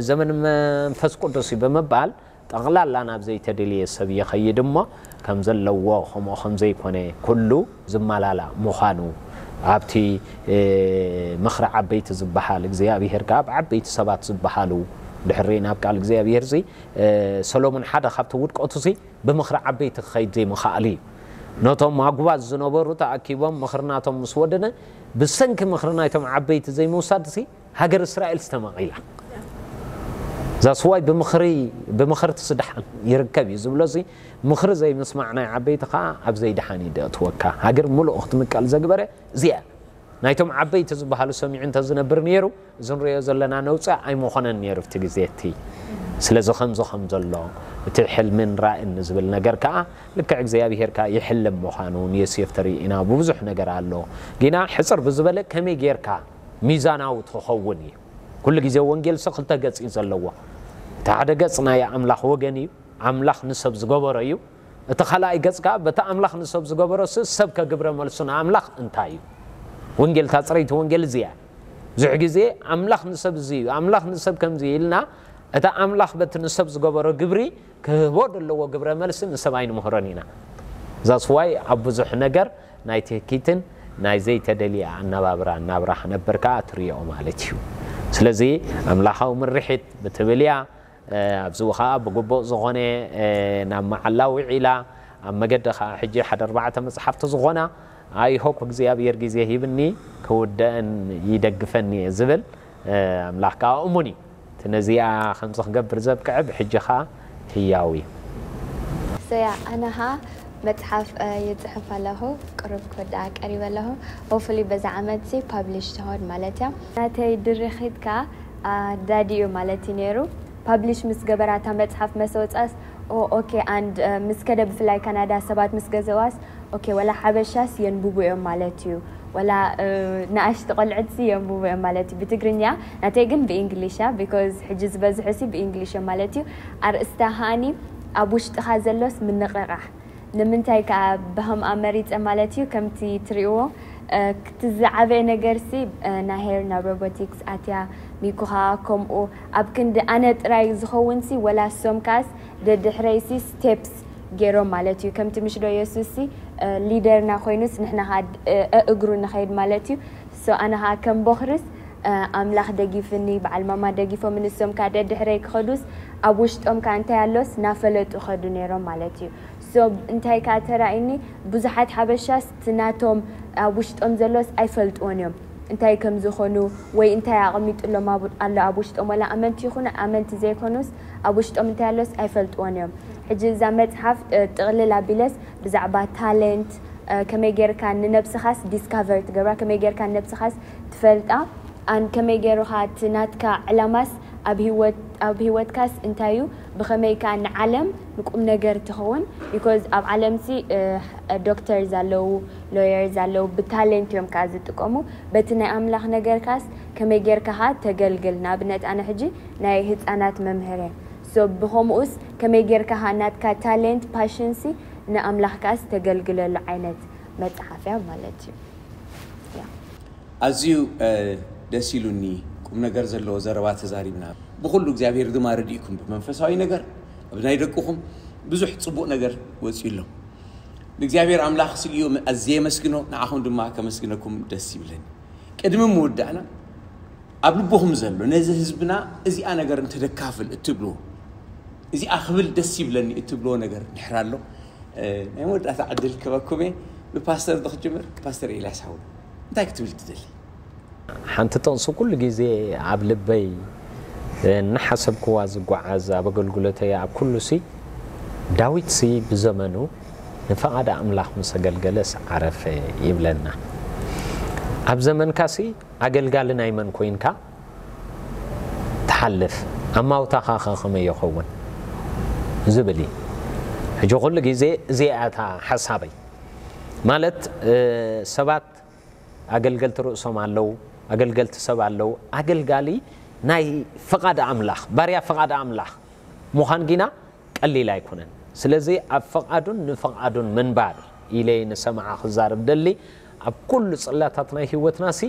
ዘመን መንፈስ ቅዱስ እዩ ብምባል ጠቕላላ ናብ ዘይተደልየ ሰብ ይኸይድ እሞ ከም ዘለዎ ከምኡ ከም ዘይኮነ ኩሉ ዝመላላእ ምዃኑ ኣብቲ ምኽሪ ዓበይቲ ዝበሃል እግዚኣብሄር ከኣ ብዓበይቲ ሰባት ዝበሃሉ ድሕሪ ናብ ቃል እግዚኣብሄር እዚ ሰሎሞን ሓደ ካብቲ ውድቀቱ እዚ ብምኽሪ ዓበይቲ ክኸይድ ዘይምኽኣሉ እዩ። ነቶም ኣጉባዝ ዝነበሩ ተኣኪቦም ምኽሪ ናቶም ምስ ወደነ ብሰንኪ ምኽሪ ናይቶም ዓበይቲ ዘይምውሳድ እዚ ሃገር እስራኤል ዝተመቒላ። ዛስዋይ ብምኽሪ ብመኸርቲ ስድሓን ይርከብ እዩ ዝብሎ እዚ ምኽሪ ዘይምስማዕ ናይ ዓበይቲ ከዓ ኣብ ዘይድሓን እዩ ደእትወካ። ሃገር ምሉእ ክትምቀል ዘግበረ እዚኣ ናይቶም ዓበይቲ ዝበሃሉ ሰሚዑ እንተዝነብር ነይሩ እዚ ንሪኦ ዘለና ነውፀ ኣይመኾነን ነይሩ ኣብቲ ግዜ እቲ። ስለዚ ከምዚ ከም ዘሎ እቲ ሕልምን ራእን ዝብል ነገር ከዓ ልክዕ እግዚኣብሄር ከዓ ይሕልም ምዃኑ ንዮሴፍ ተርኢ ኢና። ብብዙሕ ነገር ኣሎ። ግና ሕፅር ብዝበለ ከመይ ጌርካ ሚዛናዊ ትኸውን እዩ። ኩሉ ግዜ ወንጌል ሲ ክልተ ገፅ እዩ ዘለዎ። እቲ ሓደ ገፅ ናይ ኣምላኽ ወገን እዩ፣ ኣምላኽ ንሰብ ዝገበሮ እዩ። እቲ ካልኣይ ገፅ ከዓ በቲ ኣምላኽ ንሰብ ዝገበሮ ሲ ሰብ ከግብረ መልሱ ንኣምላኽ እንታይ እዩ? ወንጌል እታ ፅረይቲ ወንጌል እዚኣ ብዙሕ ግዜ ኣምላኽ ንሰብ እዚ እዩ፣ ኣምላኽ ንሰብ ከምዚ እዩ ኢልና እታ ኣምላኽ በቲ ንሰብ ዝገበሮ ግብሪ ክህቦ ዘለዎ ግብረ መልሲ ንሰብ ኣይንምህሮን ኢና። ዛስዋይ ኣብ ብዙሕ ነገር ናይ ትህኪትን ናይ ዘይተደልየ ኣነባብራ እናብራ ክነብር ከዓ ትሪኦ ማለት እዩ። ስለዚ ኣምላኻዊ ምርሒት ብትብል እያ። ኣብዚ ከዓ ብግቡእ ዝኾነ ናብ መዓላ ውዒላ ኣብ መገዲ ከዓ ሕጂ ሓደ ኣርባዕተ መፅሓፍቲ ዝኾና ኣይሆፕ እግዚኣብሔር ግዜ ሂብኒ ክውደአን ይደግፈኒ እየ ዝብል ኣምላኽ ከዓ እሙን እዩ። እቲ ነዚኣ ከምዚ ክገብር ዘብቅዐ ብሕጂ ከዓ ህያው እዩ። ሰያ ኣነኻ መፅሓፍ ይፅሕፍ ኣለኹ ቅሩብ ክወድኣ ቀሪበ ኣለኹ። ሆፍሊ በዛ ዓመት ሲ ፓብሊሽ ትኸውን ማለት እያ። ናተይ ድርኺት ከዓ ዳዲ እዩ ማለት እዩ ነይሩ። ፓብሊሽ ምስ ገበራ እታ መፅሓፍ መሰውፃስ ኦኬ ኣንድ ምስ ከደ ብፍላይ ካናዳ ሰባት ምስ ገዘዋስ ኦኬ ወላ ሓበሻስ የንብቡ እዮም ማለት እዩ። ወላ ንኣሽቲ ቆልዕትሲ የንብቡ እዮም ማለት እዩ ብትግርኛ። ናተይ ግን ብእንግሊሽ እያ because ሕጂ ዝበዝሑ ሲ ብእንግሊሽ እዮም ማለት እዩ። ኣርእስታ ከኣኒ ኣብ ውሽጥኻ ዘሎስ ምንቕቓሕ ንምንታይ ከኣ ብኸምኣ መሪጸ ማለት እዩ ከምቲ ትርእዎ እቲ ዝዓበየ ነገርሲ ናሄር ናብ ሮቦቲክስ ኣትያ ሚኩኻ ከምኡ ኣብ ክንዲ ኣነ ጥራይ ዝኸውንሲ ወላ ሶም ከኣስ ደድሕረይሲ ስቴፕስ ገይሮም ማለት እዩ ከምቲ ምሽ ዶ የሱስሲ ሊደርና ኮይኑስ ንሕና ከኣ እእግሩ ንኸይድ ማለት እዩ so ኣነ ከኣ ከም ቦኽርስ ኣምላኽ ደጊፍኒ በዓል ማማ ደጊፎም ንሶም ከኣ ደድሕረይ ክኸዱስ ኣብ ውሽጦም ከኣ እንታይ ኣሎስ ናፈለጡ ኸዱ ነይሮም ማለት እዩ so እንታይ ከኣ ተራእኒ ብዙሓት ሓበሻስ እቲ ናቶም ኣብ ውሽጦም ዘሎስ ኣይፈልጥዎን እዮም እንታይ ከም ዝኾኑ ወይ እንታይ ኣቐሚጥሎም ኣሎ ኣብ ውሽጦም ወላ ኣመንቲ ይኹኑ ኣመንቲ ዘይኮኑስ ኣብ ውሽጦም እንታይ ኣሎስ ኣይፈልጥዎን እዮም ሕጂ እዛ መፅሓፍ ጥቕልል ኣቢለስ ብዛዕባ ታለንት ከመይ ጌርካ ንነብስኻስ ዲስካቨር ትገብራ ከመይ ጌርካ ንነብስኻስ ትፈልጣ ኣን ከመይ ገይሩኻ እቲ ናትካ ዕላማስ ኣብ ህይወት ኣብ ህይወትካስ እንታይ እዩ ብኸመይ ከኣ ንዓለም ንቁም ነገር ትኸውን because ኣብ ዓለምሲ ዶክተርስ ኣለዉ ሎየርስ ኣለዉ ብታለንት እዮም ከኣ ዝጥቀሙ በቲ ናይ ኣምላኽ ነገርካስ ከመይ ጌርካ ከኣ ተገልግል ንኣብነት ኣነ ሕጂ ናይ ህፃናት መምህር እየ so ብኸምኡስ ከመይ ጌርካ ከኣ ናትካ ታለንት ፓሽንሲ ንኣምላኽ ከኣስ ተገልግለሉ ዓይነት መፅሓፍ እያ ማለት እዩ ኣዝዩ ደስ ኢሉኒ ቁም ነገር ዘለዎ ዘረባ ተዛሪብና ብኩሉ እግዚኣብሔር ድማ ረዲእኩም ብመንፈሳዊ ነገር ኣብ ናይ ደቅኹም ብዙሕ ፅቡቅ ነገር ወፂኡ ኣሎ ንእግዚኣብሔር ኣምላኽ ስልዮ ኣዝየ የመስግኖ ንዓኹም ድማ ከመስግነኩም ደስ ይብለኒ ቅድሚ ምውዳእና ኣብ ልብኹም ዘሎ ነዚ ህዝብና እዚኣ ነገር እንተደካፍል እትብልዎ እዚኣ ክብል ደስ ይብለኒ እትብልዎ ነገር ድሕር ኣሎ። ናይ መወዳእታ ዕድል ክበኩም እየ። ብፓስተር ዶ ክጅምር? ፓስተር ኤልያስ ሓው እንታይ ክትብል ትደሊ? ሓንቲ ጥቕሲ ኩሉ ግዜ ኣብ ልበይ እናሓሰብክዋ ዝጓዓዝ ኣብ ኣገልግሎተይ ኣብ ኩሉ ሲ ዳዊት ሲ ብዘመኑ ንፈቓድ ኣምላኽ ምስ ኣገልገለ ዓረፈ ይብለና። ኣብ ዘመንካ ሲ ኣገልጋሊ ናይ መን ኮይንካ ትሓልፍ? ኣማውታኻ ኸ ከመይ ይኸውን ዝብል እዩ። ሕጂ ኩሉ ግዜ እዚኣ እታ ሓሳበይ ማለት ሰባት ኣገልገልቲ ርእሶም ኣለዉ፣ ኣገልገልቲ ሰብ ኣለዉ። ኣገልጋሊ ናይ ፍቓድ ኣምላኽ ባርያ ፍቓድ ኣምላኽ ምዃን ጊና ቀሊል ኣይኮነን። ስለዚ ኣብ ፍቓዱን ንፍቓዱን ምንባር ኢለ ንሰምዓ ክዛረብ ደሊ። ኣብ ኩሉ ጽላታት ናይ ህይወትና ሲ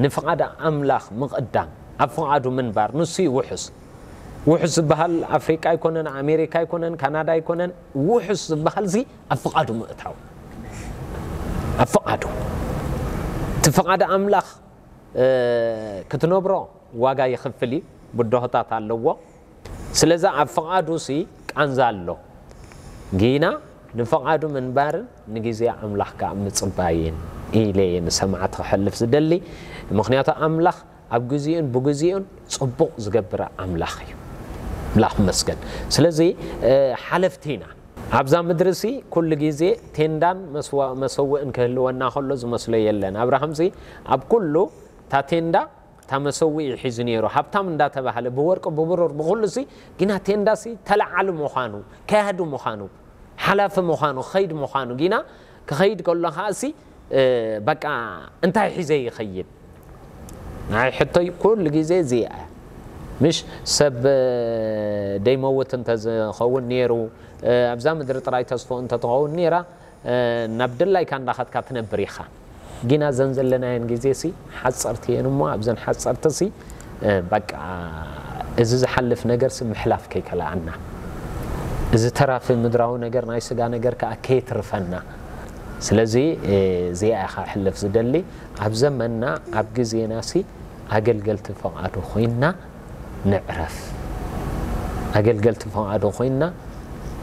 ንፍቓድ ኣምላኽ ምቕዳም ኣብ ፍቓዱ ምንባር ንሱ እዩ ውሑስ። ውሑስ ዝበሃል ኣፍሪቃ ኣይኮነን፣ ኣሜሪካ ኣይኮነን፣ ካናዳ ኣይኮነን። ውሑስ ዝበሃል ሲ ኣብ ፍቓዱ ምእታው ኣብ ፍቓዱ እቲ ፍቓድ ኣምላኽ ክትነብሮ ዋጋ ይኽፍል እዩ፣ ብድሆታት ኣለዎ። ስለዚ ኣብ ፍቓዱ ሲ ቃንዛ ኣሎ። ጊና ንፍቓዱ ምንባርን ንግዜ ኣምላኽ ከዓ ምጽባይን ኢለ እየ ንሰማዕቲ ክሕልፍ ዝደሊ። ምኽንያቱ ኣምላኽ ኣብ ግዜኡን ብግዜኡን ጽቡቕ ዝገብር ኣምላኽ እዩ። ኣምላኽ ይመስገን። ስለዚ ሓለፍቲ ኢና። ኣብዛ ምድሪ ሲ ኩሉ ግዜ ቴንዳን መሰውእን ክህልወና ከሎ ዝመስሎ የለን። ኣብርሃም ሲ ኣብ ኩሉ እታ ቴንዳ እታ መሰውኢ ሒዙ ነይሩ። ሃብታም እንዳተባህለ ብወርቂ ብብሩር ብኹሉ ሲ ጊና ቴንዳ ሲ ተለዓሉ ምዃኑ ከያዱ ምዃኑ ሓላፊ ምዃኑ ክኸይድ ምዃኑ ጊና ክኸይድ ከሎ ከዓ ሲ በቃ እንታይ ሒዘ ይኸይድ ናይ ሕቶይ ኩሉ ግዜ እዚኣ ምሽ ሰብ ደይመውት እንተዝኸውን ነይሩ ኣብዛ ምድሪ ጥራይ ተስፎ እንተትኸውን ነይራ ናብ ድላይካ እንዳኸድካ ትነብር ኢኻ። ጊና እዘን ዘለናየን ግዜ ሲ ሓፀርቲ እየን እሞ ኣብዘን ሓፀርቲ ሲ በቃ እዚ ዝሓልፍ ነገር ሲ ምሕላፍ ከይከልኣና እዚ ተራፊ ምድራዊ ነገር ናይ ስጋ ነገር ከዓ ከየትርፈና። ስለዚ እዚኣ ኢኻ ሕልፍ ዝደሊ ኣብ ዘመንና ኣብ ግዜና ሲ ኣገልገልቲ ፈቓዱ ኮይንና ንዕረፍ። ኣገልገልቲ ፈቓዱ ኮይንና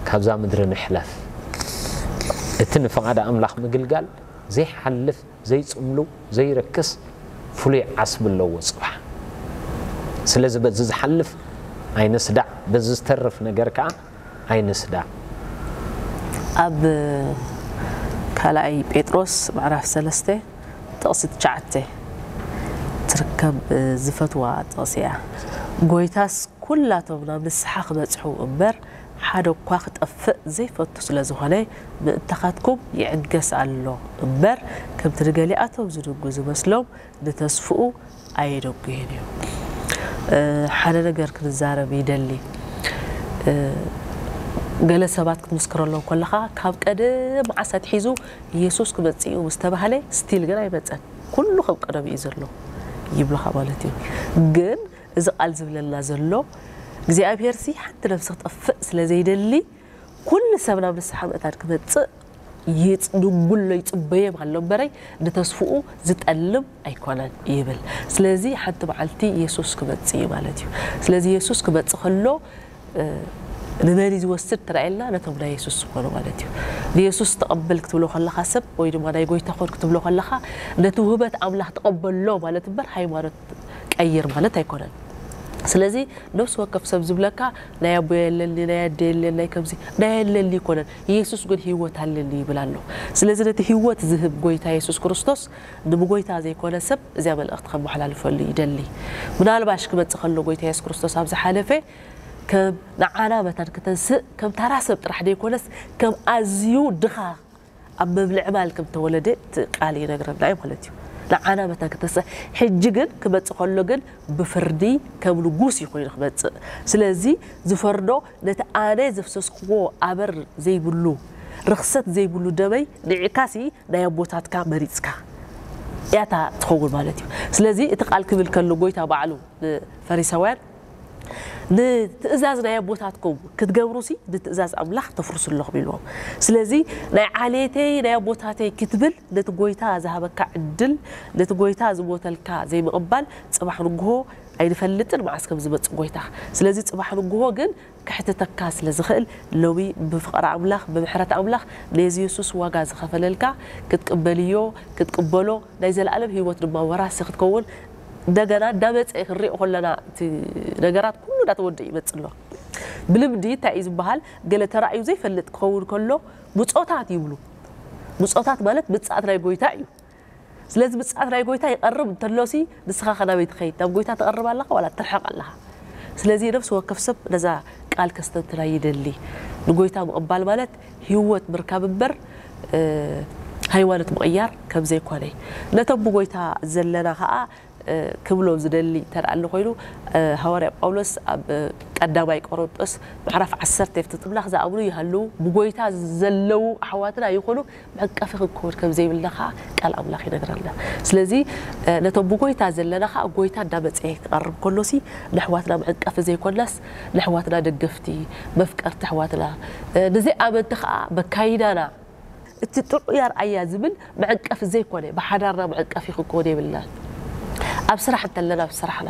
ካብዛ ምድሪ ንሕለፍ። እቲ ንፈቓድ ኣምላኽ ምግልጋል ዘይሓልፍ ዘይጽምሉ ዘይረክስ ፍሉይ ዓስቢ ኣለዎ ጽባሕ። ስለዚ በዚ ዝሓልፍ ኣይንስዳዕ፣ በዚ ዝተርፍ ነገር ከዓ ኣይንስዳዕ። ኣብ ካልኣይ ጴጥሮስ ምዕራፍ ሰለስተ ጥቕሲ ትሽዓተ ትርከብ ዝፈትዋ ጥቕሲ እያ። ጎይታስ ኩላቶም ናብ ንስሓ ክበጽሑ እምበር ሓደ እኳ ክጠፍእ ዘይፈቱ ስለ ዝኾነ ምእንታኻትኩም ይዕገስ ኣሎ እምበር ከምቲ ንገሊኣቶም ዝድንጉ ዝመስሎም ንተስፍኡ ኣየደጉህን እዩ። ሓደ ነገር ክንዛረብ ይደሊ። ገለ ሰባት ክትምስክረሎም ከለኻ ካብ ቀደም መዓስ ኣትሒዙ ኢየሱስ ክመጽእ እዩ ምስ ተባህለ ስቲል ግን ኣይመጸን። ኩሉ ከም ቀደም እዩ ዘሎ ይብሉኻ ማለት እዩ። ግን እዚ ቃል ዝብለና ዘሎ እግዚኣብሔር ሲ ሓንቲ ነፍሲ ክጠፍእ ስለ ዘይደሊ ኩሉ ሰብ ናብ ንስሓ ምእታን ክመጽእ ይጽንጉሎ ይጽበዮ ኣሎ እምበረይ ንተስፍኡ ዝጠልም ኣይኮነን ይብል። ስለዚ ሓንቲ መዓልቲ የሱስ ክመጽእ እዩ ማለት እዩ። ስለዚ የሱስ ክመጽእ ከሎ ንመን እዩ ዝወስድ ተራእየልና ነቶም ናይ የሱስ ዝኾኑ ማለት እዩ። ንየሱስ ተቐበል ክትብሎ ከለኻ ሰብ ወይ ድማ ናይ ጎይታ ኮን ክትብሎ ከለኻ ነቲ ውህበት ኣምላኽ ተቐበሎ ማለት እምበር ሃይማኖት ቀይር ማለት ኣይኮነን። ስለዚ ነፍሲ ወከፍ ሰብ ዝብለካ ናይ ኣቦ የለኒ ናይ ኣደ የለን ናይ ከምዚ ናይ የለኒ ይኮነን። የሱስ ግን ህይወት ኣለኒ ይብል ኣሎ። ስለዚ ነቲ ህይወት ዝህብ ጎይታ የሱስ ክርስቶስ ንብጎይታ ዘይኮነ ሰብ እዚኣ መልእኽቲ ከመሓላልፈሉ ይደሊ። ምናልባሽ ክመጽእ ከሎ ጎይታ የሱስ ክርስቶስ ኣብ ዝሓለፈ ከም ንዓና መታን ክተንስእ ከም ታራ ሰብ ጥራሕ ዘይኮነስ ከም ኣዝዩ ድኻ ኣብ ምብልዕ ማል ከም ተወለደ እቲ ቃል ይነግረና እዩ ማለት እዩ። ንዓና መታን ክተንስእ ሕጂ ግን ክመጽእ ከሎ ግን ብፍርዲ ከም ንጉስ እዩ ኮይኑ ክመጽእ። ስለዚ ዝፈርዶ ነቲ ኣነ ዘፍሰስክዎ ኣበር ዘይብሉ ርኽሰት ዘይብሉ ደመይ ንዒካሲ ናይ ኣቦታትካ መሪጽካ እያታ ትኸውን ማለት እዩ። ስለዚ እቲ ቃል ክብል ከሎ ጎይታ ባዕሉ ንፈሪሳውያን ንትእዛዝ ናይ ኣቦታትኩም ክትገብሩሲ ንትእዛዝ ኣምላኽ ተፍርሱ ኣለኹም ኢልዎም። ስለዚ ናይ ዓሌተይ ናይ ኣቦታተይ ክትብል ነቲ ጎይታ ዝሃበካ ዕድል ነቲ ጎይታ ዝሞተልካ ዘይምቕባል ጽባሕ ንግሆ ኣይንፈልጥን መዓስ ከም ዝመጽእ ጎይታ። ስለዚ ጽባሕ ንግሆ ግን ክሕትተካ ስለ ዝኽእል፣ ሎሚ ብፍቕሪ ኣምላኽ፣ ብምሕረት ኣምላኽ፣ ነዚ የሱስ ዋጋ ዝኸፈለልካ ክትቅበልዮ፣ ክትቅበሎ፣ ናይ ዘለኣለም ህይወት ድማ ወራሲ ክትከውን፣ እንደገና እንዳመጸ ክንሪኦ ከለና፣ እቲ ነገራት ኩሉ እንዳተወደአ ይመጽእ ኣሎ። ብልምዲ እንታይ እዩ ዝበሃል? ገለ ተራእዩ ዘይፈልጥ ክኸውን ከሎ፣ ብጾታት ይብሉ። ብጾታት ማለት ምጽኣት ናይ ጎይታ እዩ። ስለዚ ምጽኣት ናይ ጎይታ ይቐርብ እንተሎሲ፣ ንስኻ ከ ናበይ ትኸይድ? ናብ ጎይታ ትቐርብ ኣለኻ ዋላ ትርሕቕ ኣለኻ? ስለዚ ነፍሲ ወከፍ ሰብ ነዛ ቃል ከስተንትና ይደሊ። ንጎይታ ምቕባል ማለት ህይወት ምርካብ እምበር፣ እ፣ ሃይማኖት ምቕያር ከም ዘይኮነ። ነቶም ብጎይታ ዘለና ከኣ፣ እ፣ ክብሎ ዝደሊ እንተ ደኣ ኣሎ ኮይኑ፣ እ፣ ሃዋርያ ጳውሎስ ኣብ ቀዳማይ ቆሮንጦስ ምዕራፍ ዓሰርተ ኣብቲ ኣምላኽ ዝኣምኑ ይሃልዉ፣ ብጎይታ ዘለዉ ኣሕዋትና ይኹኑ፣ መዕቀፊ ክንከውን ከም ዘይብልና ኸዓ ቃል ኣምላኽ ይነግረና። ስለዚ፣ እ፣ ነቶም ብጎይታ ዘለና ኸዓ ጎይታ እንዳመጸ ክቐርብ ከሎሲ፣ ንኣሕዋትና መዕቀፊ ዘይኮናስ፣ ንኣሕዋትና ደገፍቲ፣ መፍቀርቲ ኣሕዋትና፣ እ፣ ንዘይኣመንቲ ኸዓ መካይዳና፣ እቲ ጥዑይ ኣርኣያ ዝብል መዕቀፊ ዘይኮነ፣ ብሓዳርና መዕቀፊ ክንከውን የብልናን። ኣብ ስራሕ እንተለና፣ ኣብ ስራሕና፣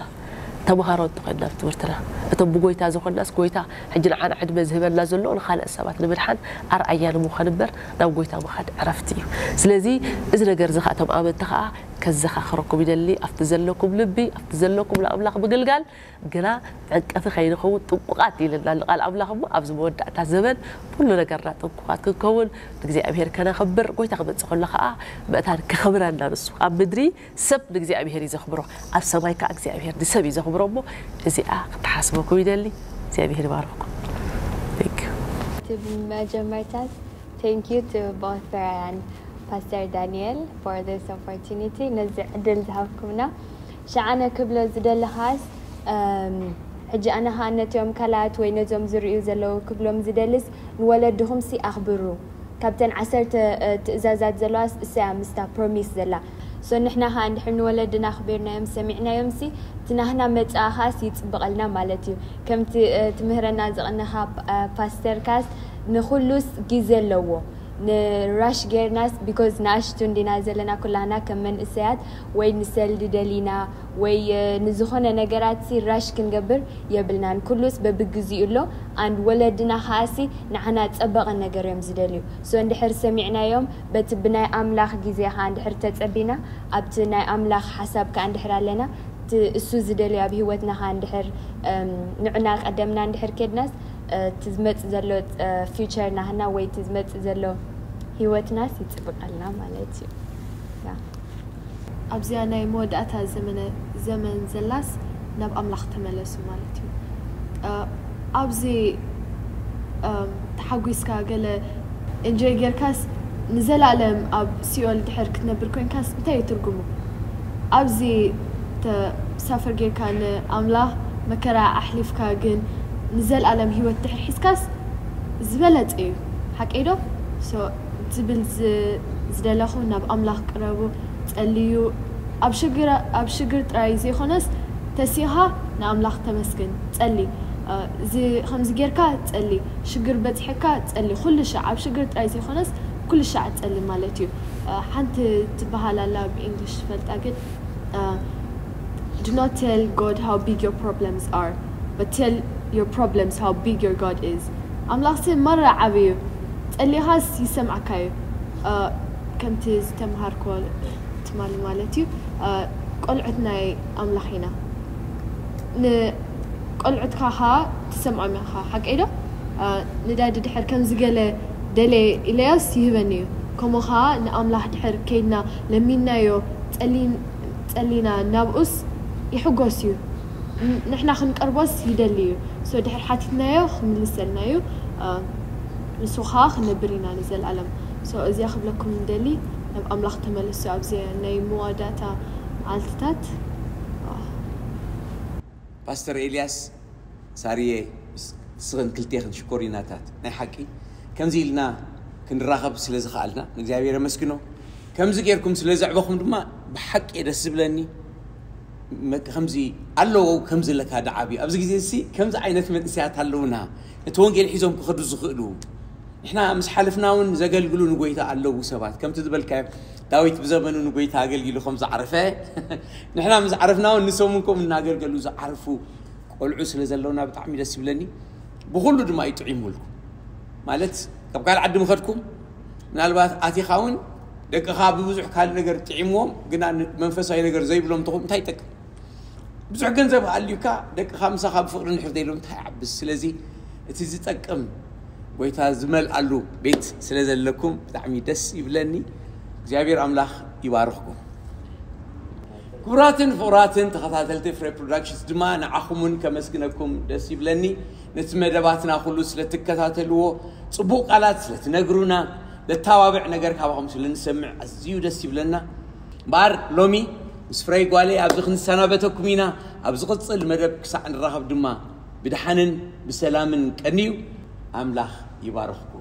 ተምሃሮ እንተኾይንና፣ ኣብ ትምህርትና፣ እቶም ብጎይታ ዝኾንናስ፣ ጎይታ ሕጂ ንዓና ዕድመ ዝህበና ዘሎ ንኻልእ ሰባት ንምድሓን ኣርኣያ ንምዃን እምበር፣ ናብ ጎይታ ምኻድ ዕረፍቲ እዩ። ስለዚ፣ እዚ ነገር እዚ ኸዓ፣ እቶም ኣመንቲ ኸዓ ከዘኻኽረኩም ይደሊ፣ ኣብቲ ዘለኩም ልቢ፣ ኣብቲ ዘለኩም ንኣምላኽ ምግልጋል፣ ግና መዕቀፊ ከይንኸውን ጥንቁቓት ኢልና ኣሎ ቃል ኣምላኽ። እሞ ኣብዚ መወዳእታ ዘመን፣ ኩሉ ነገርና ጥንቁቓት ክንከውን፣ ንእግዚኣብሔር ከነኽብር፣ ጎይታ ክመጽእ ከሎ ኸዓ፣ መእታን ከኽብረና ንሱ። ኣብ ምድሪ ሰብ ንእግዚኣብሔር እዩ ዘኽብሮ፣ ኣብ ሰማይ ከኣ እግዚኣብሔር ንሰብ እዩ ዘኽብሮ። እሞ እዚኣ ክትሓስበኩም ይደሊ። እግዚኣብሔር ይባርኽኩም። Thank you። እቲ ብመጀመርታ፣ thank you to both Brian and Pastor Daniel for this opportunity፣ ነዚ ዕድል ዝሃብኩምና። ሸዓነ ክብሎ ዝደለኻስ፣ እም፣ ሕጂ ኣነ ኸኣ ነቲኦም ካልኣት ወይ ነዞም ዝርእዩ ዘለዉ ክብሎም ዝደልስ፣ ንወለድኹምሲ ኣኽብሩ። ካብተን ዓሰርተ፣ እ፣ ትእዛዛት ዘለዋስ እሰያ ምስታ ፕሮሚስ ዘላ። ሶ ንሕና ኸኣ እንድሕር ንወለድና ኣኽቢርናዮም ሰሚዕናዮምሲ፣ እቲ ናህና መጻኢ ኸኣስ ይጽብቐልና ማለት እዩ። ከምቲ፣ እ፣ ትምህረና ዝቐነኻ፣ እ፣ ፓስተር ካስ ንኹሉስ ግዜ ኣለዎ። ንራሽ ጌርናስ፣ ቢኮዝ ንኣሽቱ እንዲና ዘለና ኩላህና ከም መንእሰያት፣ ወይ ንሰልዲ ደሊና፣ ወይ፣ እ፣ ንዝኾነ ነገራትሲ ራሽ ክንገብር የብልናን። ኩሉስ በብግዚኡ ኣሎ። ኣንድ ወለድና ኸኣሲ ንዓና ጸበቐ ነገር እዮም ዝደልዩ። ሶ እንድሕር ሰሚዕናዮም፣ በቲ ብናይ ኣምላኽ ግዜ ኸኣ እንድሕር ተጸቢና፣ ኣብቲ ናይ ኣምላኽ ሓሳብ ከኣ እንድሕር ኣለና፣ እቲ እሱ ዝደልዮ ኣብ ህይወትና ኸኣ እንድሕር፣ እም፣ ንዑና ቀደምና እንድሕር ኬድናስ፣ እ፣ እቲ ዝመጽእ ዘሎ፣ እ፣ ፊውቸር ናህና ወይ እቲ ዝመጽእ ዘሎ ህይወትናስ ይጽብቐልና ማለት እዩ። ያ። ኣብዚኣ ናይ መወዳእታ ዘመነ-፣ ዘመን ዘላስ ናብ ኣምላኽ ተመለሱ ማለት እዩ። እ፣ ኣብዚ፣ እም፣ ተሓጒስካ ገለ ኤንጆይ ጌርካስ ንዘላለም ኣብ ሲኦል ድሕር ክትነብር ኮንካስ እንታይ እዩ ትርጉሙ? ኣብዚ ተ-፣ ሳፈር ጌርካ ንኣምላኽ መከራ ኣሕሊፍካ ግን ንዘላለም ህይወት ድሕር ሒዝካስ ዝበለጸ እዩ። ሓቀይ ዶ? ሶ ዝብል ዝ-፣ ዝደለኹ ናብ ኣምላኽ ቅረቡ፣ ጸልዩ። ኣብ ሽግር፣ ኣብ ሽግር ጥራይ ዘይኮነስ ተሲእኻ ንኣምላኽ ተመስግን፣ ጸሊ። እ፣ እዚ ከምዚ ጌርካ ጸሊ፣ ሽግር በጺሐካ ጸሊ፣ ኩሉ ሻዕ ኣብ ሽግር ጥራይ ዘይኮነስ ኩሉ ሻዕ ጸሊ ማለት እዩ። እ፣ ሓንቲ ትበሃል ኣላ ብእንግሊሽ ፈልጣ ግን፣ እ፣ "Do not tell God how big your problems are, but tell your problems how big your God is." ኣምላኽሲ ማራ ዓቢ እዩ፣ ጸሊኻስ ይሰምዓካ እዩ። እ፣ ከምቲ ዝተምሃርኮ ትማሊ ማለት እዩ፣ እ፣ ቆልዑት ናይ ኣምላኽ ኢና። ንቆልዑትካ ኸኣ ትሰምዖም ኢኻ፣ ሓቀይ ዶ? እ፣ ንዳዲ ድሕር ከምዚ ገለ ደልየ ኢለዮስ ይህበኒ እዩ። ከምኡ ኸኣ ንኣምላኽ ድሕር ከይድና ለሚንናዮ፣ ጸሊን-፣ ጸሊና ናብኡስ ይሕጎስ እዩ። ን-፣ ንሕና ክንቀርቦስ ይደሊ እዩ። ሶ ድሕር ሓቲትናዮ ክምልሰልና እዩ። እ፣ ንሱ ኸኣ ክነብር ኢና ንዘለኣለም። ሶ እዚኣ ክብለኩም ንደሊ፣ ናብ ኣምላኽ ተመለሱ ኣብዚ ናይ መዋዳእታ መዓልትታት። እ። ፓስተር ኤልያስ፣ ሳርየ፣ ምስ-፣ ንስኽን ክልቴኽን ሽኮሪናታት። ናይ ሓቂ ከምዚ ኢልና ክንራኸብ ስለ ዝኸኣልና ንእግዚኣብሔር የመስግኖ። ከምዚ ጌርኩም ስለ ዘዕበኹም ድማ ብሓቂ እየ ደስ ዝብለኒ። መ-፣ ከምዚ ኣለዎ፣ ከምዚ ለካ ደዓብዩ። ኣብዚ ግዜ እዚ ከምዚ ዓይነት መንእሰያት ኣለውና፣ እቲ ወንጌል ሒዞም ክኸዱ ዝኽእሉ። ንሕና ምስ ሓለፍና እውን ዘገልግሉ ንጎይታ ኣለዉ ሰባት። ከምቲ ዝበልካዮ፣ ዳዊት ብዘመኑ ንጎይታ ኣገልጊሉ ከም ዝዓረፈ ንሕና ምስ ዓረፍና እውን ንሶም እንኮም እናገልገሉ ዝዓርፉ ቆልዑ ስለ ዘለውና ብጣዕሚ ደስ ይብለኒ። ብኩሉ ድማ ይጥዒሙልኩም ማለት ካብ ካልእ ዓዲ ምኸድኩም ምናልባት ኣቲኻ እውን ደቅኻ ብብዙሕ ካልእ ነገር ጥዒምዎም ግና መንፈሳዊ ነገር ዘይብሎም እንተኹም እንታይ ይጠቅም? ብዙሕ ገንዘብ ኣልዩካ ደቅኻ ምሳኻ ብፍቕሪ ንሕር ዘይሎም እንታይ ይዓብስ? ስለዚ እቲ ዝጠቅም ጎይታ ዝመልኣሉ ቤት ስለ ዘለኩም ብጣዕሚ ደስ ይብለኒ። እግዚኣብሔር ኣምላኽ ይባርኽኩም። ክቡራትን ፍቑራትን ተኸታተልቲ ፍሬ ፕሮዳክሽንስ ድማ ንዓኹምን ከመስግነኩም ደስ ይብለኒ። ነቲ መደባትና ኩሉ ስለ ትከታተልዎ፣ ጽቡቕ ቃላት ስለ ትነግሩና፣ ለታባብዕ ነገር ካባኹም ስለ ንሰምዕ ኣዝዩ ደስ ይብለና። እምበኣር ሎሚ ምስ ፍረይ ጓለይ ኣብዚ ክንሰናበተኩም ኢና። ኣብ ዝቕጽል መደብ ክሳዕ ንራኸብ ድማ ብድሓንን ብሰላምን ቀንዩ ኣምላኽ ይባርኽኩም።